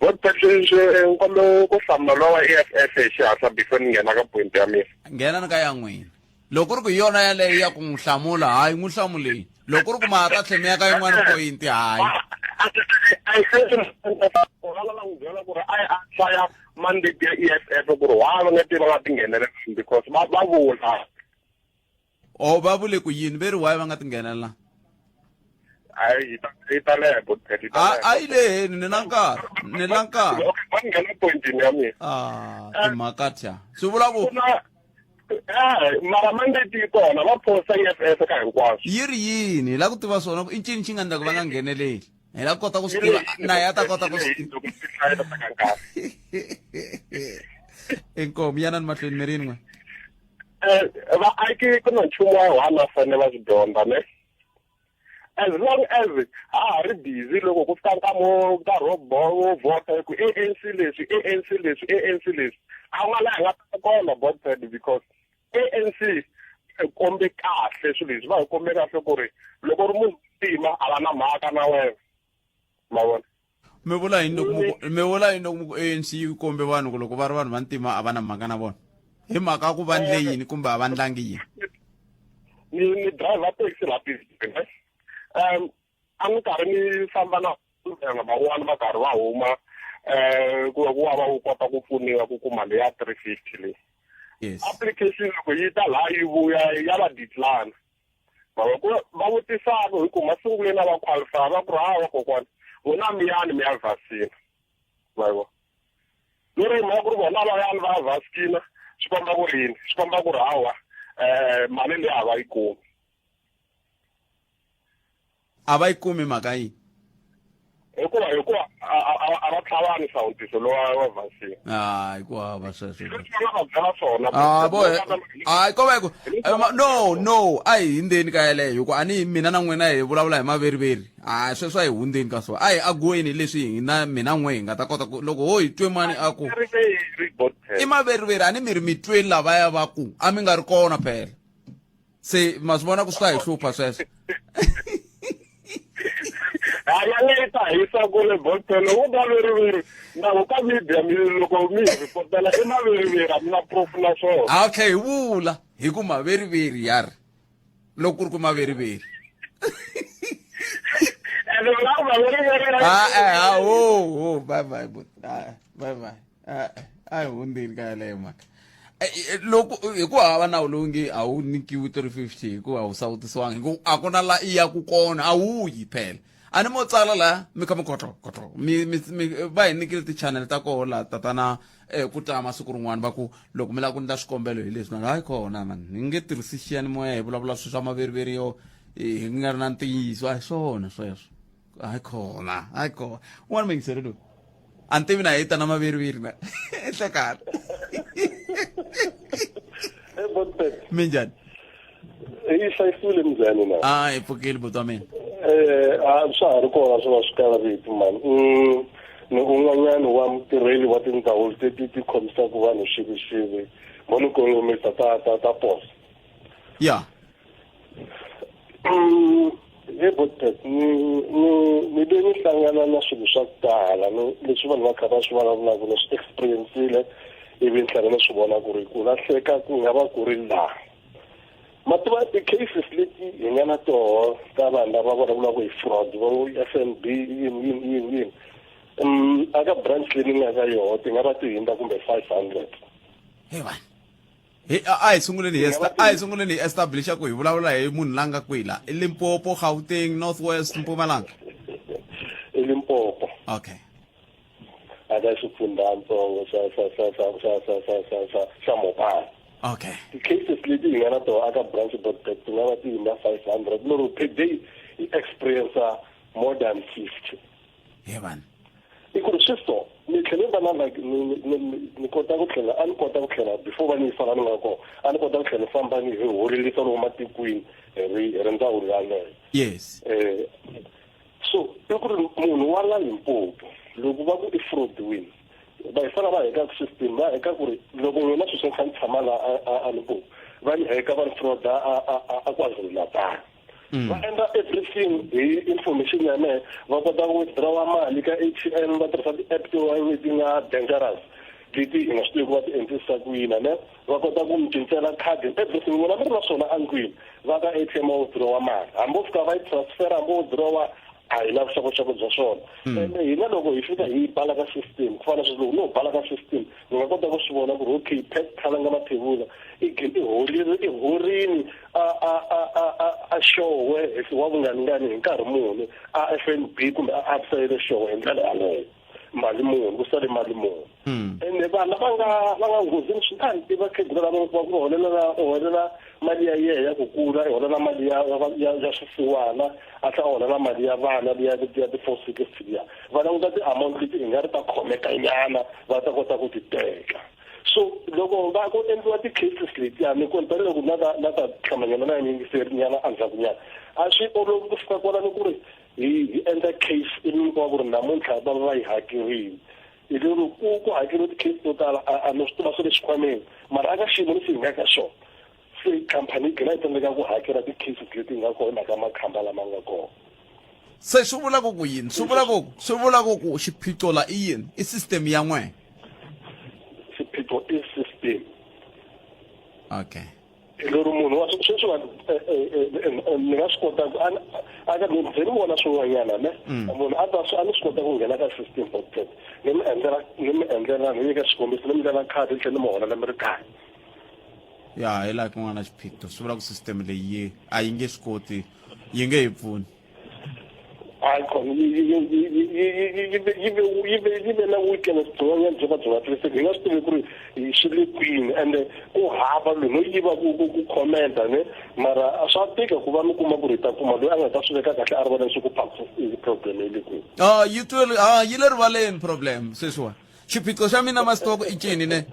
Vo Patricia nkombela ku hlamula lowa wa EFF hi xihatla before ni nghena ka point ya mina. Nghena ni ka ya n'wina. Loko ku ri ku hi yona yaleyo ya ku n'wi hlamula hayi n'wi hlamuleni. Loko ku ri ku ma ha ta tlhe mi ya ka yin'wana point hayi. Va lava n'wi byela ku ri a a hlaya mandate ya EFF ku ri why va nga ti va nga tinghenelela because va va vula. O va vule ku yini ve ri why va nga tinghenelela? Hayi yi ta yi ta leha yi ta leha. A yi leheni ni na nkarhi ni na nkarhi. Okay, va nghena pointini ya mina. Ah, timhaka thya. Swi vula ku Eh, mara mandate yi kona va posta EFF ka hinkwaswo. Yi ri yini? Hi lava ku tiva swona ku i ncini xi nga endla ku va nga ngheneleli. Hi lava ku kota ku swi tiva na ya ta kota ku swi tiva. Inkomu yanani mahlweni mi ri yini n'we? Eh, vaaki ku na nchumu wa one va fanele va swi dyondza ne as long as ha ha ri busy loko ku fika nkama wo nkarhi wo wo vhota hi ku ANC leswi ANC leswi ANC leswi a ku nga laha hi nga ta kona botpad because ANC hi kombe kahle swilo leswi va hi kombe kahle ku ri loko ri munhu tima a va na mhaka na wena ma vona mi vula yini loko mi ku mi vula yini loko mi ku ANC yi kombe vanhu ku loko va ri vanhu va ntima a va na mhaka na vona hi mhaka ya ku va ndle yini kumbe a va ndlangi yini ni ni driver taxi la busy um a ni karhi ni famba na van'wana va karhi va huma um ku ku va va kota ku pfuniwa ku kuma leya 350 leyi yes application loko yi ta laha yi vuya ya va decline va ku va vutisaka hi ku masunguleni a va qualify va ku ri hawa kokwana vona mi yani mi ya vaccine va vo ni ri mhaka ku ri vona va yani va ya vaccine swi komba ku ri yini swi komba ku ri hawa um mali leyi a va yi kumi A va yi kumi mhaka yini? Hikuva hikuva a va tlhavani sawutiso lowa wa vaccine. Hayi ku hava sweswo. Leswi va nga va byela swona. Ah bo hayi ko va ku no no a hi hundzeni ka yeleyo hikuva a ni mina na n'wina hi vulavula hi maveriveri a sweswo a hi hundzeni ka swona a hi aguweni leswi hina mina n'we hi nga ta kota ku loko ho hi twe mani a ku i maveriveri a ni mi ri mi tweni lavaya va ku a mi nga ri kona phela se ma swi vona ku swi ta hi hlupha sweswo hayi yaleyo ta hisa kule boltelo wo maveriveri nawu ka media mi loko mi hi ripotela i maveriveri a mi na proof na swona a tlhe hi vula hi ku maveriveri ya ri loko ku ri ku maveriveri ene vula ku maveriveri a a ha ho ho bye bye bye bye a hi hundzeni ka yaleyo mhaka eh, eh, loko hi ku hava nawu lowu nge a wu nyikiwi 350 hikuva a wu sawutisiwanga hi ku a ku na la i ya ku kona a wu yi phela a ni mo tsala la mi kha mi kotlo kotlo mi mi mi va hi nyikile ti-channel ta koho la tatana eh, ku tama siku rin'wana va ku loko mi lava ku ndla swikombelo hi leswi na hayi kona man hi nge tirhisi xiyanimoya hi vulavula swilo swa maveriveri yo hi nga ri na ntiyiso a hi swona sweswo hayi khona hayi khona un'wana muyingiseri loyi a ni tivi na hi ta na maveriveri na enhlekani minjhani yi hlayisiwile minjhani na a hi pfukile buti wa mina eh a swa ha ri kona swi va swi kala vito mani mm, ni un'wanyana wa mutirheli wa tindzawulo leti ti khomisaka vanhu xivixivi mo ni kongomisa ta ta ta poso ya Mm, he Botpet ni ni ni ve ni hlangana na swilo swa ku tala ni leswi vanhu va kha va swi vulavulaka ni swi experience-ile ivi ni hlangana swi vona ku ri ku lahleka ku nga va ku ri laha ma tiva ti-cases leti hi nga na toho ta vanhu lava vulavulaka hi fraud va ngo F N B yini yini yini yini um aka branch leyi ni nga ka yoho ti nga va ti hundza kumbe 500 he vanhu Hi a hi sunguleni hi a hi sunguleni hi establisha ku hi vulavula hi munhu la nga kwihi la i Limpopo Gauteng North West Mpumalanga i Limpopo okay aka xifundzantsongo xa xa xa xa xa xa xa xa xa xa Mopani. Okay. Ti-cases leti hi nga na tona aka branch botback ti nga va ti hundza 500 lero per day hi experience more than 50. He vanhu. I ku ri swi so ni tlhele va na like ni ni ni kota ku tlhela a ni kota ku tlhela before va ni yisa la ni nga kona a ni kota ku tlhela ni famba ni hi holelisa lomu matikweni hi ri hi ri ndzawulo yaleyo. Yes. Eh so i ku ri munhu wa la Limpopo loko va ku i fraud win va hi fana va heka system va heka ku ri loko n'wina sweswi ni kha ni tshama la a Limpopo va ni heka va ni frauda a a a KwaZulu-Natal. Va endla everything hi information ya mehe va kota ku withdrawa mali ka A_T_M va tirhisa ti-app tin'wana leti nga dangerous leti hi nga swi tivi ku va ti endlisa ku yini ne va kota ku mi cincela khadi everything n'wina mi ri na swona endlwini va ka A_T_M va withdrawa mali hambi wo fika va yi transfer hambi wo withdrawa a hi na vuxokoxoko bya swona ende hina loko hi fika hi yi bala ka system ku fana na sweswi loko no bala ka system ni nga kota ku swi vona ku ri okay Pat Khalanga Mathebula i i horile i horini a a a a a a Xowe hi wa vunganingani hi nkarhi muni a F_N_B kumbe a ABSA ya le Xowe hi ndlela yaleyo mali muni ku sale mali muni ende vanhu lava nga va nga nghozini swinene i vakhegula lava va ku holela u holela mali ya yehe ya ku kula i holela mali ya ya ya swisiwana a tlhela a holela mali ya vana liya ya ti-460 liya va languta ti-amount leti i nga ri ta khomekanyana va ta kota ku ti teka so loko va ku endliwa ti-cases letiya ni ku tanihiloko na ta na ta hlamanyana na yingiseri nyana endzhakunyana a swi olovi ku fika kwalano ku ri hi hi endla case ivi mi kuma ku ri namuntlha va va yi hakerile hi lero ku ku hakeriwe ti-case to tala a ni swi tiva swa le xikhwameni mara aka xiyimo lexi hi nga ka xona se khampani yi gcina yi tsandzeka ku hakela ti-cases leti nga kona hi mhaka makhamba lama nga kona. Se swi vula ku ku yini? Swi vula ku swi vula ku ku xiphiqo la i yini? I system ya n'we. Xiphiqo i system. Okay. Lero munhu wa sweswiwani eh, eh, eh, ni nga swi kota ku a ka ni ze ni vona swin'wanyana ne mm. munhu a ta a ni swi kota ku nghena ka system doctor ni mi endlela ni mi endlela ni nyika xikombiso ni mi endlela khadi ni tlhela ni mi holela mi ri kaya ya hi laha ku nga na xiphiqo swi vula ku system leyi yi a yi nge swi koti yi nge hi pfuni hayi khona yi ve na weakness byin'wanyana byo ka byi nga twisiseki hi nga swi tivi ku ri swi le kwini ende ku hava loyi no yiva ku ku ku commenta ne mara swa tika ku va mi kuma ku ri hi ta kuma loyi a nga ta swi veka kahle a ri vona leswaku problem yi le kwini ah yi twele ah yi le rivaleni problem sweswiwani xiphiqo xa mina masitoko i cini ne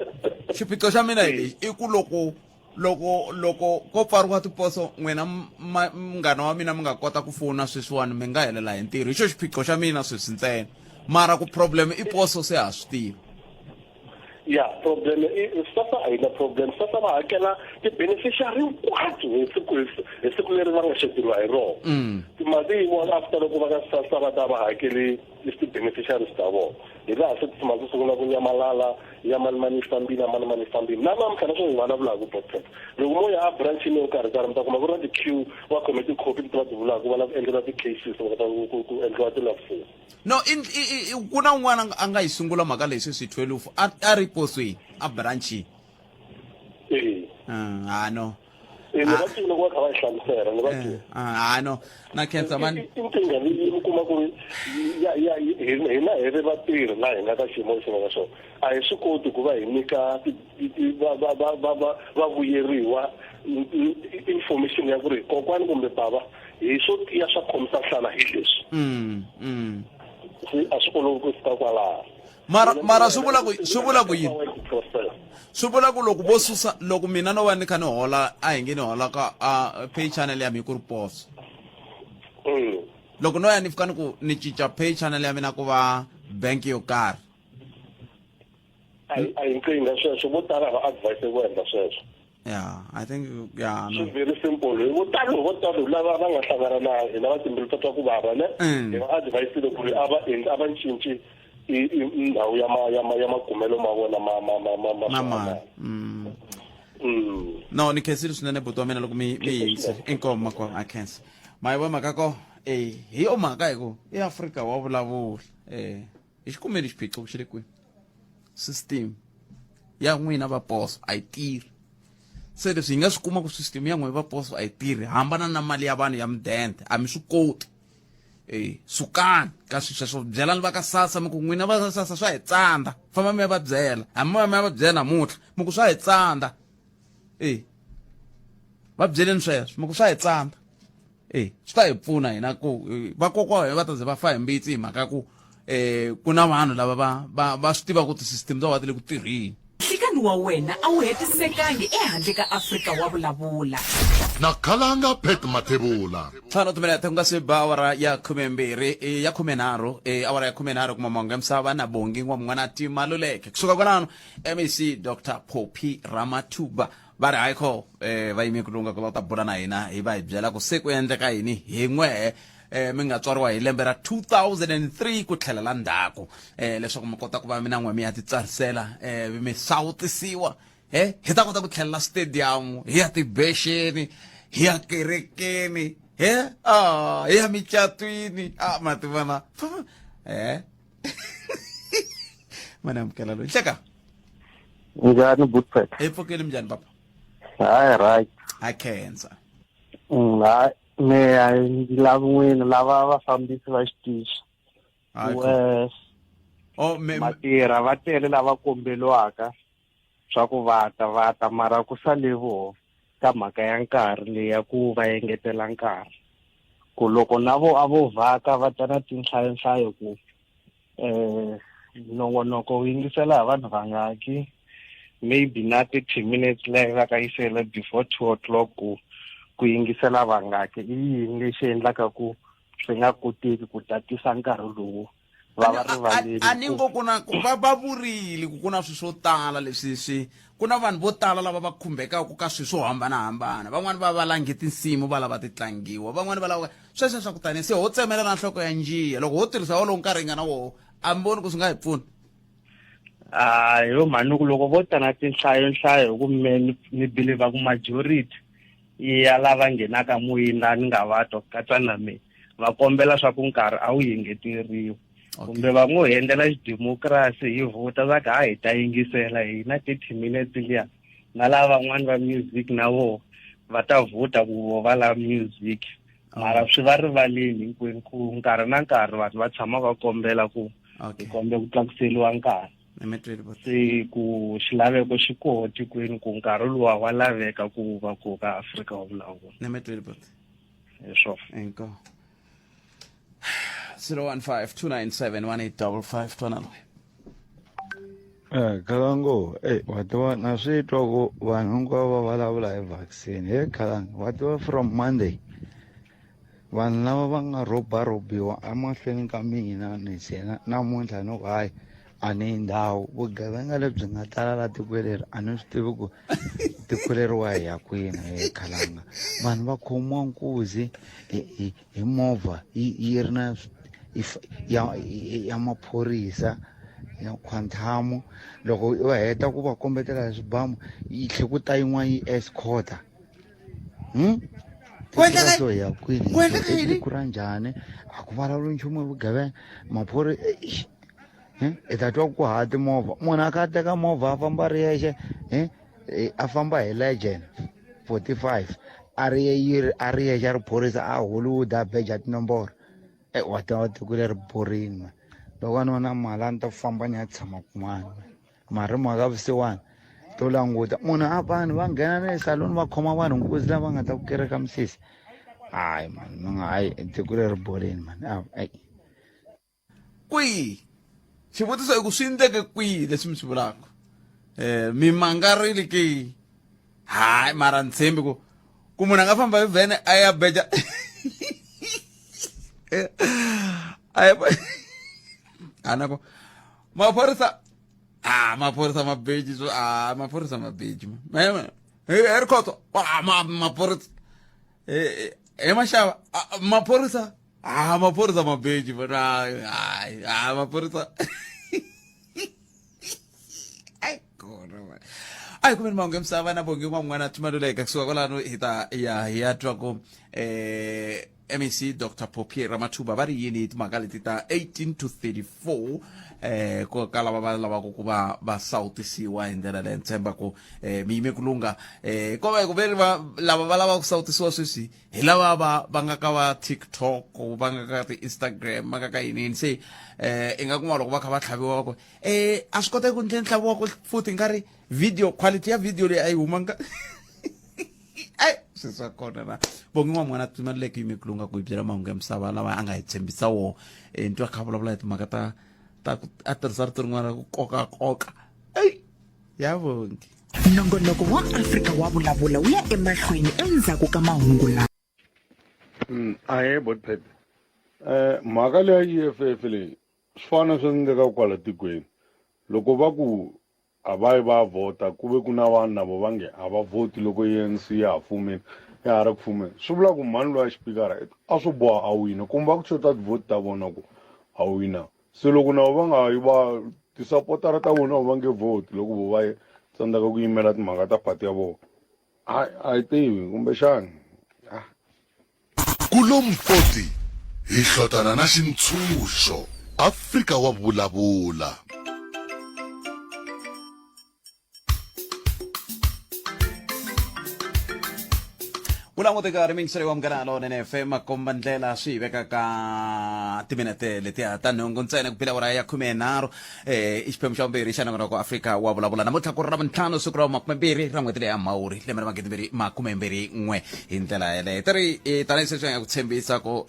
xiphiqo xa mina hi lexi i ku loko loko loko ko pfariwa tiposo n'wina munghana wa mina mi nga kota ku fona sweswiwani mi nga helela hi ntirho hi xo xiphiqo xa mina sweswi ntsena mara ku problem i poso se ha swi tivi ya problem i sasa a yi na problem sasa va hakela ti-beneficiary hinkwato hi siku hi siku leri va nga xeduriwa hi rona mm. timali yin'wana after loko va ka sasa va ta va hakele ti-beneficiaries ta vona hi laha se timali ti sungula ku nyamalala ya mani mani yi fambile ya mani mani yi fambile na namuntlha na sweswi hi vulavulaka botset loko mo ya ebranchini yo karhi karhi mi ta kuma ku ri na ti-queue va khome tikhopi leti va ti vulaka va lava ku endlela ti-cases va kota ku endliwa ti-lapsini no i ku na un'wana a nga yi sungula mhaka leyi sweswi 12 a ri posweni a branchini ee ha no Eh, ni va twile loko va kha va yi hlamusela ni va eh, twile ah no na khensa mani i nkingha leyi mi kuma ku ri hina hi ri vatirhi laha hi nga ka xiyimo lexi nga ka xona a hi swi koti ku va hi nyika va vuyeriwa information ya ku ri kokwani kumbe bava hi swo tiya swa khomisa nhlana hi leswi mm, mm. a swi olovi ku fika kwalaho mara mara swi vula ku swi vula ku yini swi vula ku loko vo susa loko mina no va ni kha ni hola a hi nge ni hola ka a pay channel ya mina ku ri poso mm. loko no ya ni fika ni ku ni cinca pay channel ya mina ku va bank yo karhi a hi nkingha sweswo vo tala va advise ku endla sweswo yeah i think yeah no. very simple vo talo vo talo lava va nga hlangana na hina va timbilu ta twa ku vava ne mm. hi va advisile ku ri a va endli a va cinci ndhawu ya ma ya ma ya makumelo ma vona ma ma ma ma ma ma mm. mm. no ni khensile swinene buti wa mina loko mi mi yingisile inkomu makwavo a khensa ma yi vo mhaka ko eh hi yo mhaka hi ku eAfrika wa vulavula eh hi xi kumeni xiphiqo xi le kwini system ya n'wina va poso a yi tirhi se leswi hi nga swi kuma ku system ya n'wina va poso a yi tirhi hambana na mali ya vanhu ya mudende a mi swi koti e sukani ka swi sweswo byelani va ka sasa mi ku n'wina va sasa swa hi tsandza famba mi ya va byela hambi mi ya va byela namuntlha mi ku swa hi tsandza. E va byeleni sweswo mi ku swa hi tsandza e swi ta hi pfuna hina ku eh, vakokwa wa hina va ta ze va fa hi mbitsi hi mhaka ku eh ku na vanhu lava va va va swi tiva ku ti-system ta va ti le ku tirheni Nhlikani wa wena a wu hetisekangi ehandle ka Afrika wa vulavula. Na khalanga Pat Mathebula. Ntlhanu timinete ku nga se ba awara ya khumembirhi eh, ya khumenharhu eh, awara ya khumenharhu kuma mongo ya misava na bongi n'wamun'wana Maluleke kusuka kwalano mec dr poppy ramatuba va ri hayi kho eh, va yime ku lunga ku lava ta bula na hina hi va hi byela ku se ku endleka yini hi n'wehe eh, mi nga tswariwa hi lembe ra 2003 ku tlhela la ndzhaku eh, leswaku mi kota ku va mi na n'we mi ya titsarisela eh, mi sawutisiwa eh, hi ta kota ku tlhelela stadium hi ya tibexeni hi ya kerekeni eh, ah, hi ya micatwini ah, ma tivona eh. mana amukela loyi hleka njhani butpet hi pfukile minjhani papa hayi right a khensa mm, hayi me a ndzi lavi n'wina lava vafambisi va xitichi eh, oh, matirha va tele lava kombeliwaka swa ku va ta va ta mara ku sale voho ka mhaka ya nkarhi leyi ya ku va engetela nkarhi ku loko na vo a vo vhaka va ta na tinhlayonhlayo ku eh nongonoko wu yingisela hi vanhu vangaki maybe na 30 minutes leyi va ka yisela before 2 o'clock ku ku yingisela vangaki i yini lexi endlaka ku swi nga koteki ku tatisa nkarhi lowu va va rivaleni a ni ngo ku na va va vurile ku ku na swilo swo tala leswi swi ku na vanhu vo tala lava va khumbekaka ka swilo swo hambanahambana van'wani va valangi tinsimu va lava ti tlangiwa van'wani va lava sweswo swa ku tani se ho tsemela na nhloko ya njiya loko ho tirhisa wolowo nkarhi hi nga na woho a mi voni ku swi nga hi pfuna a yo mhani ku loko vo tana tinhlayo nhlayo hi ku me ni believer ku majority ya lava nghenaka moyeni laha ni nga va twa ku katsa na mina va kombela swa ku nkarhi a wu engeteriwi kumbe va ngo hi endlela xidemokirasi hi vhota va ka hi ta yingisela hina 30 minutes liya na lava van'wani va music na voho va ta vhota ku vo va lava music mara swi va rivaleni hinkwenu ku nkarhi na nkarhi vanhu va tshama va kombela ku hi kombe ku tlakuseriwa nkarhi se ku xilaveko xi koho tikweni ku nkarhi luwa wa laveka ku va ku ka Afrika wa vulavula hi swona inkomu 015 297 1855 twana loyi Eh, Khalango, eh, wa tiva na swi twa ku vanhu hinkwavo va vulavula hi vaccine. He Khalango, wa tiva from Monday vanhu lava va nga rhobarhobiwa emahlweni ka mina ni se namuntlha ni ku hayi a ni yi ndhawu vugevenga lebyi nga tala la tikweni leri a ni swi tivi ku tiko leriwa hi ya kwini he Khalanga vanhu va khomiwa nkuzi hi hi hi movha yi yi ri na ya ya maphorisa ya quantum loko va heta ku va kombetela hi swibamu yi tlhe ku ta yin'wana yi escorta Ku endleka so ya kwini ku endleka yini? tiko ra njhani a ku vulavuli nchumu hi vugevenga maphorisa eish. I ta twa ku haha timovha munhu a kha a teka movha a famba a ri yexe a famba hi legend 45 a ri yi a ri yexe a ri phorisa a Hollywood a beja tinomboro e wa tiva tiko leri borini man loko a ni va na mali a ni ta famba ni ya tshama kun'wana mara mhaka vusiwana to languta munhu a vanhu va nghena na le saloni va khoma vanhu nkuzi lava nga ta ku kereka misisi hayi mani mi nga hayi tiko leri borini mani ayi kwihi xivutiso i ku swi endleke kwihi leswi mi swi vulaka um mi mangarile ke hayi mara ni tshembi ku ku munhu a nga famba hi vhene a ya beja a ya a na ku maphorisa a maphorisa mabeji swo a maphorisa mabeji ma he ri khotso a maphorisa he maxava maphorisa Ah, maphorisa mabeji but hayi hayi ah maphorisa ai kona man a hi kumeni mahungu ya misava na bongi n'wan'wana thimaluleka kusuka kwalano hi ta ya hi ya twa ku eh MEC Dr Poppy Ramathuba va ri yini hi timhaka leti ta 18 to 34 eh ko ka lava va lavaka ku va va sawutisiwa hi ndlela leyi ni tshemba ku eh mi yime ku lungha eh ko va hi ku veri va lava va lavaka ku sawutisiwa sweswi hi lava va va nga ka va TikTok va nga ka ti-Instagram va nga ka yini yini se eh i nga kuma loko va kha va tlhaviwa va ku eh a swi koteki ku ni tlhela ni tlhaviwa ku futhi nga ri video quality ya video leyi a yi humanga. Sweswi swa kona na Bongi N'wamwana Timaleke yime ku lunga ku hi byela mahungu ya misava lawa a nga hi tshembisa wona. Ni twa kha vulavula hi timhaka ta ta ku a tirhisa rito rin'wana ra ku kokakoka. Eyi ya Bongi. Nongonoko wa Afrika wa Vulavula wu ya emahlweni endzhaku ka mahungu lawa. Ahee botpet mhaka leya E_F_F leyi swi fana na swi endlekaka kwala tikweni loko va ku a va yi va ya vhota ku ve ku na vanhu na vo va nge a va vhoti loko A_N_C ya ha fumile ya ha ri ku fumeni swi vula ku mhani loyi a xipikara a swo boha a wina kumbe va ku xota tivhoti ta vona ku a wina se loko na vo va nga yi va tisapotara ta vona va nge vhoti loko vo va tsandzeka ku yimela timhaka ta party ya vona a a yi tivi kumbexani ah. Kulompoti hi hlotana na xintshunxo. Afrika wa vulavula. Ku languteka ri mingiseri wa Munghana Lonene FM makomba ndlela swi hi veka ka timinete letiya ta nhungu ntsena ku bila awara ya 13 i xiphemu xa vumbirhi xa nongonoko Afrika wa vulavula namuntlha ku ri Ravuntlhanu siku ra 20 ra n'hweti leyi ya Mhawuri lembe ra 2021 hi ndlela yeleyo ti ri tanihi sweswi nga ku tshembisa ku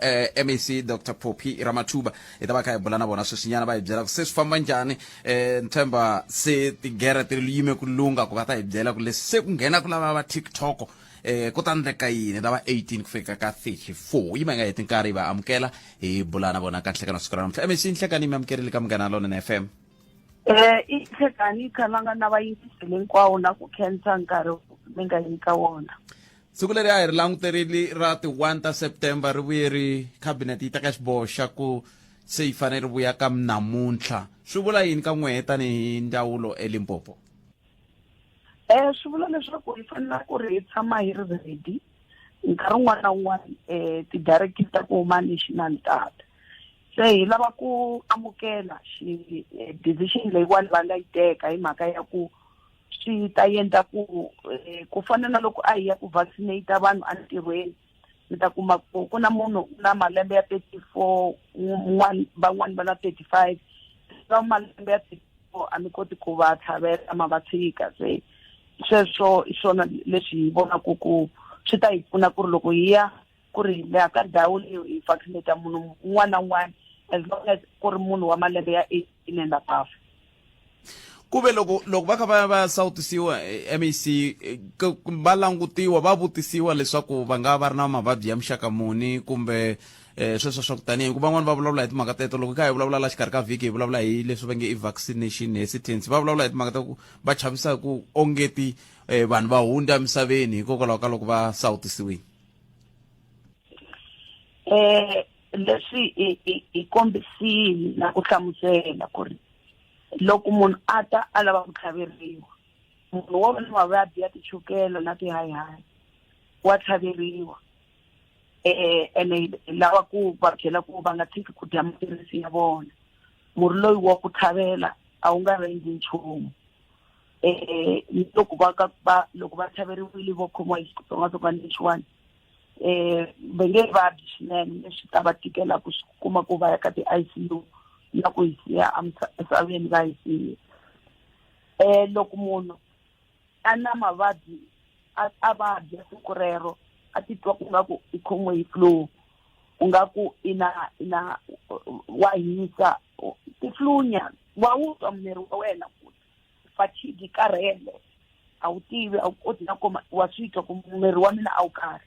MEC Dr Phophi Ramathuba hi ta va kha hi bula na vona sweswinyana va hi byela ku se swi famba njhani ni tshemba se tigere ti yime ku lungha ku va ta hi byela ku leswi se ku nghena ku lava va TikTok ku ta ndleka yini lava 18 ku fika ka 34 yima yi nga heti nkarhi va amukela hi bula na vona ka nhlekano siku ra namuntlha MEC Nhlekani mi amukerile ka Munghana Lonene FM. I Nhlekani Khalanga na vayingiseli hinkwawo na ku khensa nkarhi mi nga nyika wona. Siku leri a hi ri languterile ra ti 1 ta September ri vuye ri cabinet yi teka xiboho xa ku se yi fanele ri vuya ka namuntlha swi vula yini ka n'wehe tanihi ndzawulo eLimpopo? Swi vula leswaku hi fanele ku ri hi tshama hi ri ready nkarhi wun'wana na wun'wana ti-directive ta ku huma national tata se hi lava ku amukela xi decision leyiwani va nga yi teka hi mhaka ya ku swi ta endla ku ku fana na loko a hi ya ku vaccinate vanhu entirhweni mi ta kuma ku ku na munhu u na malembe ya 34 un'wana van'wani va na 35 va malembe ya 34 a mi koti ku va tlhavela ma va tshika se sweswo hi swona leswi hi vonaka ku swi ta hi pfuna ku ri loko hi ya ku ri hi ya ka ndhawu leyi hi vaccinate munhu un'wana na un'wana as long as ku ri munhu wa malembe ya 18 and above. Ku ve loko loko va kha va ya va ya sawutisiwa MEC va langutiwa va vutisiwa leswaku va nga va ri na mavabyi ya muxaka muni kumbe sweswo swa ku tanihi hikuva van'wani va vulavula hi timhaka teto loko hi kha hi vulavula la xikarhi ka vhiki hi vulavula hi leswi va nge i vaccination hesitancy va vulavula hi timhaka ta ku va chavisa ku ongeti vanhu va hundza emisaveni hikokwalaho ka loko va sawutisiwile. Leswi hi kombisile na ku hlamusela ku ri loko munhu a ta a lava ku tlhaveriwa munhu wo va na mavabyi ya tichukela na tihayihayi wa tlhaveriwa ene hi lava ku va byela ku va nga tshiki ku dya maphilisi ya vona murhi loyi wa ku tlhavela a wu nga va endli nchumu loko va ka va loko va tlhaveriwile vo khomiwa hi xitsongwatsongwana lexiwani va nge vabyi swinene leswi ta va tikela ku swi kuma ku va ya ka ti-I_C_U na ku hi siya emisaveni va hi siya. Loko munhu a na mavabyi a vabya siku rero a titwa ku nga ku i khomiwe hi flu u nga ku i na i na wa hisa ti-flu nyana wa wu twa miri wa wena ku fatigue karhele a wu tivi a wu koti na kuma wa swi twa ku miri wa mina a wu kahle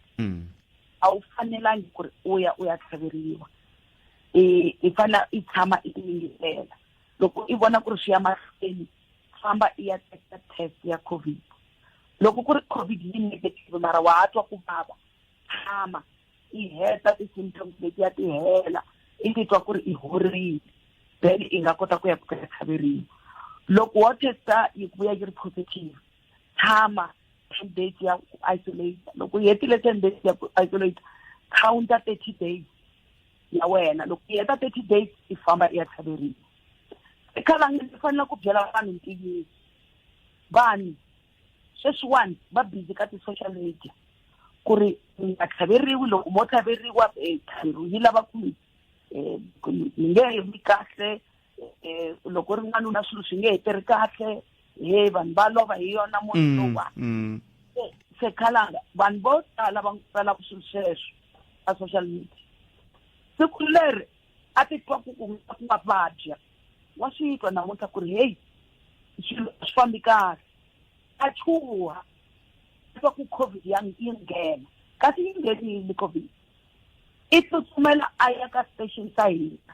a wu fanelangi ku ri u ya u ya tlhaveriwa i fanele i tshama i tiyingisela loko i vona ku ri swi ya mahlweni famba i ya teka test ya COVID loko ku ri COVID yi negative mara wa ha twa ku vava tshama i heta ti-symptoms letiya ti hela i titwa ku ri i horile then i nga kota ku ya ku ya tlhaveriwa loko wo testa yi vuya yi ri positive tshama 10 days ya ku isolate loko u hetile 10 days ya ku isolate counter 30 days ya wena loko u heta 30 days i famba i ya tlhaveriwa ekhalanga ni fanele ku byela vanhu ntiyiso vanhu sweswiwani va busy ka ti-social media ku ri mi nga tlhaveriwi loko mo tlhaveriwa tlhaveriwi yi lava ku mi mi nge vi kahle loko ri n'wanuna swilo swi nge heteri kahle he vanhu va lova hi yona munhu lowa. Se khalanga vanhu vo tala va tsalaka swilo sweswo ka social media siku leri a titwa ku ku ku nga vabya wa swi twa namuntlha ku ri heyi swilo a swi fambi kahle a chuha a twa ku covid ya yi nghena kasi yi nghenile covid i tsutsumela a ya ka station xa hina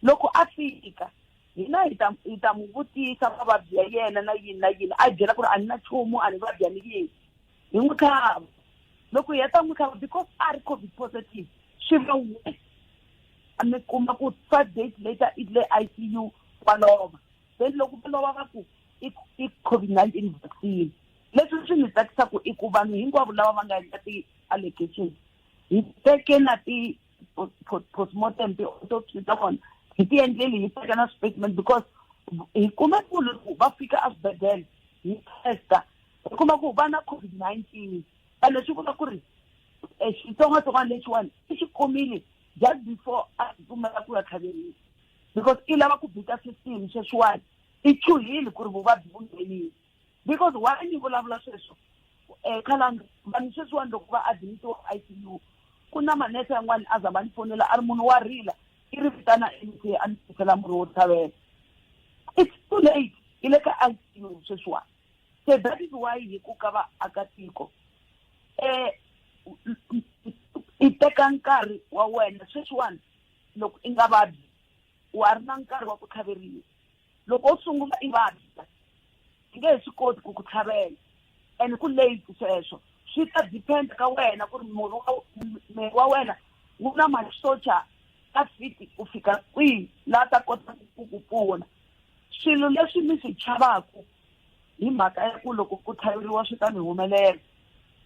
loko a fika hina hi ta hi ta n'wi vutisa mavabyi ya yena na yini na yini a byela ku ri a ni na nchumu a ni vabya ni yini hi n'wi tlhava loko hi heta n'wi tlhava because a ri covid positive swi va worse mi kuma ku five days later i le I_C_U wa lova then loko va lova va ku i i COVID-19 vaccine leswi swi ni tsakisaka i ku vanhu hinkwavo lava va nga endla ti-allegations hi teke na ti postmortem ti-autopsy ta vona hi ti endleli hi teka na statement because hi kume ku loko va fika eswibedhlele hi testa hi kuma ku va na COVID-19 ene swi vula ku ri eh, xitsongwatsongwana lexiwani i xi kumile just before a pfumela ku ya tlhaveriwa because i lava ku bita system sweswiwani i chuhile ku ri vuvabyi vu nghenile because why ni vulavula sweswo um khalanga vanhu sweswiwani loko va admitiwa I_C_U ku na manese yan'wana a za va ni fonela a ri munhu wa rila i ri vitana M_C a ni tisela murhi wo tlhavela it's too late i le ka I_C_U sweswiwani se that is why hi ku ka vaakatiko um i teka nkarhi wa wena sweswiwani loko i nga vabyi wa ri na nkarhi wa ku tlhaveriwa loko u sungula i vabya i nge he swi koti ku ku tlhavela and ku late sweswo swi ta depend ka wena ku ri murhi wa miri wa wena wu na masocha ka fit ku fika kwihi laha ta kota ku ku pfuna swilo leswi mi swi chavaku hi mhaka ya ku loko ku tlhaveriwa swi ta mi humelela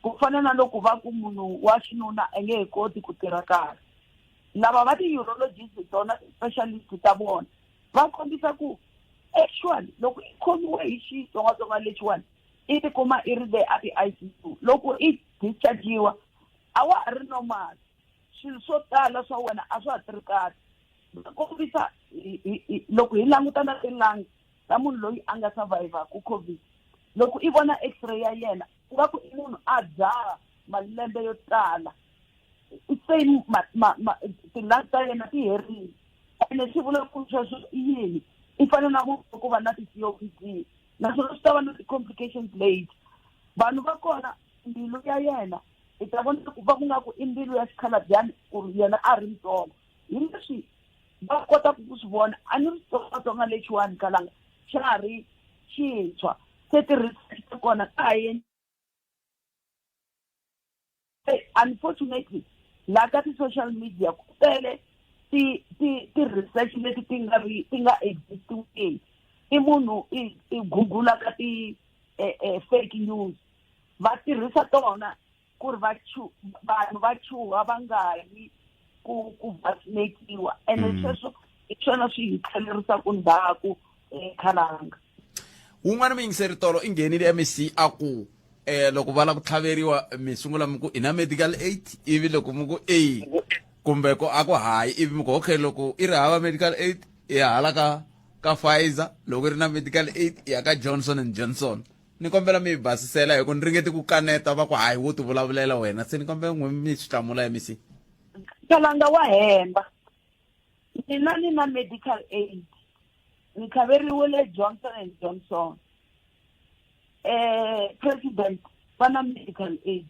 ku fana na loko va ku munhu wa xinuna a nge he koti ku tirha kahle lava va ti-urologist tona ti-specialist ta vona va kombisa ku actually loko i khomiwe hi xitsongwatsongwana lexiwani i tikuma i ri le a ti-I_C_U loko i dischargiwa a wa ha ri normal swilo swo tala swa wena a swa ha tirhi kahle va kombisa loko hi languta na ti-lungs ta munhu loyi a nga survivor-ku covid loko i vona x-ray ya yena ku va ku i munhu a dzaha malembe yo tala same ti-lungs ta yena ti herile ene swi vula ku sweswo i yini i fane na ku va na ti-C_O_P_D naswona swi ta va na ti-complications late vanhu va kona mbilu ya yena i ta vona ku va ku nga ku i mbilu ya xikhalabyani ku ri yena a ri ntsongo hi leswi va kotaka ku swi vona a ni ri xitsongwatsongwana lexiwani kalanga xa ha ri xintshwa se ti-research ta kona ta ha unfortunately laha ka ti-social media ku tele ti ti ti-research leti ti nga ri ti nga exist-iwiki i munhu i i gugula ka ti eh, eh, fake news va tirhisa tona ku ri va chu vanhu va chuha va nga yi ku ku vaccinatiwa ene mm. sweswo hi swona swi hi tlhelerisaka ndzhaku eh, khalanga wun'wana muyingiseri tolo i nghenile mec a ku eh loko va lava ku tlhaveriwa mi sungula mi ku i na medical aid ivi loko mi ku e kumbe ku a ku hayi ivi mi ku okay loko i ri hava medical aid i ya hala ka ka Pfizer loko i ri na medical aid i ya ka Johnson and Johnson ni kombela mi yi basisela hi ku ni ringete ku kaneta va ku hayi wo ti vulavulela wena se ni kombela n'we mi swi hlamula mec Kalanga wa hemba mina ni na medical aid ni tlhaveriwile Johnson and Johnson eh president va na medical aid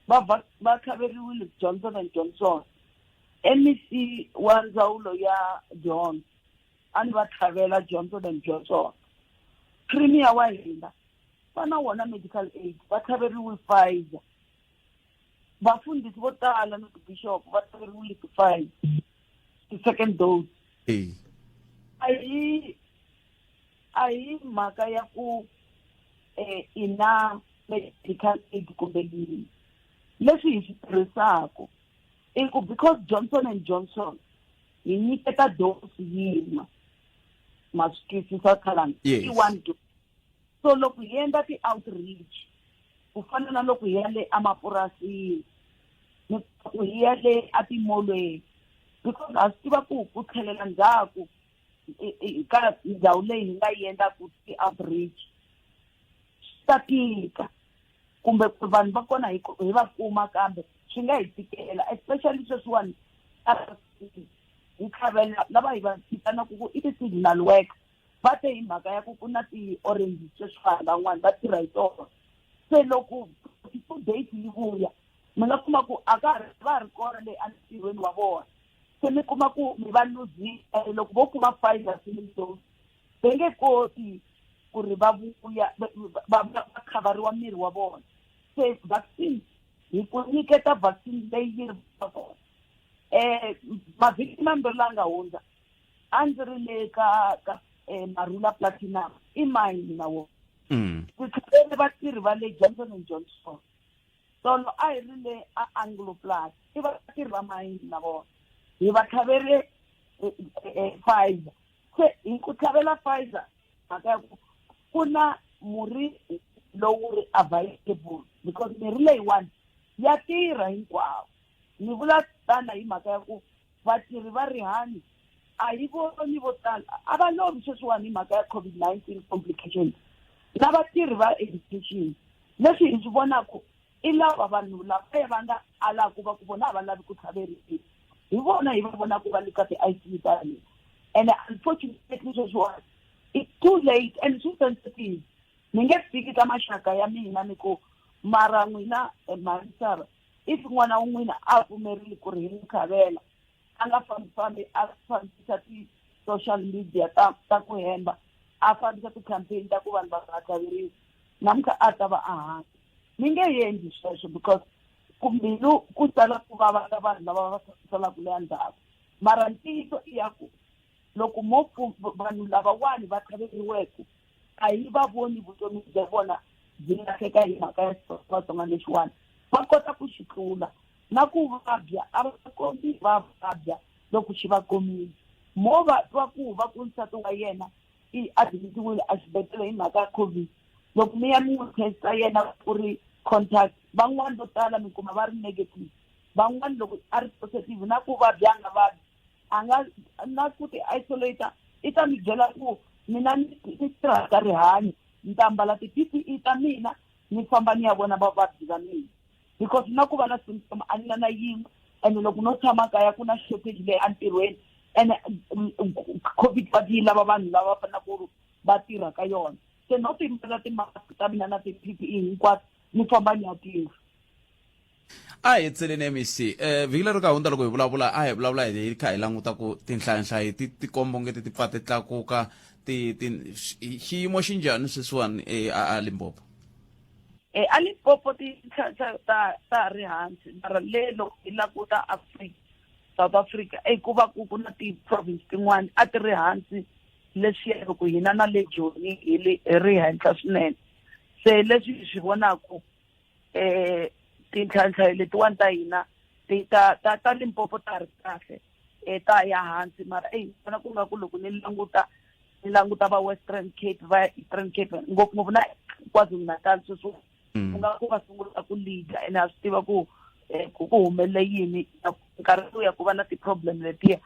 va va tlhaveriwile Johnson and Johnson MEC wa ndzawulo ya dyondzo a ni va tlhavela Johnson and Johnson premier wa hina va na wona medical aid va tlhaveriwe Pfizer vafundhisi vo tala na tibishop va tlhaveriwile ti-Pfizer ti-second dose a hi a hi mhaka ya ku eh i na medical aid kumbe yini leswi hi swi tirhisaka i ku because Johnson and Johnson hi nyiketa dose yin'we ma swi twisisa khalanga i one dose so loko hi endla ti-outreach ku fana na loko hi ya le emapurasini ni ku hi ya le atimolweni because ha swi tiva ku ku tlhelela ndzhaku ka ndhawu leyi hi nga yi endlaku ti-outreach swi ta tika. Kumbe ku vanhu va kona hi hi va kuma kambe swi nga hi tikela especially sweswiwani hi tlhavela lava hi va vitanaka ku i ti-signal work va te hi mhaka ya ku ku na ti-orange sweswiwani van'wani va tirha hi tona se loko two days yi vuya mi nga kuma ku a ka ha ri va ha ri kona le entirhweni wa vona se mi kuma ku mi va luzile loko vo kuma Pfizer single dose va nge koti ku ri va vuya va va khavariwa miri wa vona se vaccine hi ku nyiketa vaccine leyi yi ri kona um mavhiki mambirhi la nga hundza a ndzi ri le ka ka eh, marula platinum i mine na wona mm. ndzi tlhavele vatirhi va le johnson and johnson tolo a hi ri le a anglo plat i vatirhi va mayini na vona hi va tlhavele eh, eh, Pfizer se hi ku tlhavela Pfizer mhaka ya ku ku na murhi lowu ri available because mirhi leyiwani ya tirha hinkwawo ni vula tana hi mhaka ya ku vatirhi va rihanyo a hi voni vo tala a va lovi sweswiwani hi mhaka ya COVID-19 complications na vatirhi va education leswi hi swi vonaka i lava vanhu lavaya va nga alaku va ku vona a va lavi ku tlhaveriwa hi vona hi va vonaka va le ka ti-I_C_U ta hina and unfortunately sweswiwani it's too late and swi sensitive ni nge fiki ka maxaka ya mina ni ku mara n'wina eh, mhani if n'wana wa n'wina a pfumerile ku ri hi n'wi tlhavela a nga fambifambi a fambisa ti-social media ta ta ku hemba a fambisa ti-campaign ta ku vanhu va nga tlhaveriwi namuntlha a ta va a hanya ni nge endli sweswo because ku mbilu ku tala ku vava ka vanhu lava va salaka le ndzhaku mara ntiyiso i ya ku loko mo vanhu lavawani va tlhaveriweke a hi va voni vutomi bya vona byi lahleka hi mhaka ya xitsongwatsongwana lexiwani va kota ku xi tlula na ku vabya a va kombi va vabya loko xi va komile mo va twa ku va ku nsati wa yena i admitiwile exibedhlele hi mhaka ya covid loko mi ya mi n'wi testa yena ku ri contact van'wani vo tala mi kuma va ri negative van'wani loko a ri positive na ku vabya a nga vabyi a nga na ku ti isolate i ta mi byela ku mina ni tirha ka rihanyo ni ta ambala ti-P_P_E ta mina ni famba ni ya vona vavabyi va mina because na ku va na symptom a ni na na yin'we ene loko no tshama kaya ku na shortage leyi entirhweni ene covid va yi lava vanhu lava faneleke ku va tirha ka yona se no ti mbala ti-mask ta mina na ti-P_P_E hinkwato ni famba ni ya tirha a hi tseleni mec eh vhiki leri ka hundza loko hi vulavula a hi vulavula hi kha hi languta ku tinhlayanhlayi ti tikomba onge ti ti pfa ti tlakuka ti ti xiyimo xi njhani sweswiwani eh, a Limpopo eh a Limpopo tinhlayanhlayo ta ta ri hansi mara le loko hi languta Africa South Africa e ku va ku ku na ti-province tin'wani a ti ri hansi leswiya loko hina na le Joni hi ri henhla swinene se leswi hi swi vonaku eh tintlhantlha letiwani ta hina ti ta ta ta Limpopo ta ri kahle eh ta ya hansi mara eyi vona ku nga ku loko ni languta ni languta va Western Cape va Eastern Cape ngopfungopfu na KwaZulu Natal sweswo mm. ku nga ku va sungula ku leader ene ha swi tiva ku eh, ku ku humelele yini nkarhi lowu ya ku va na ti-problem letiya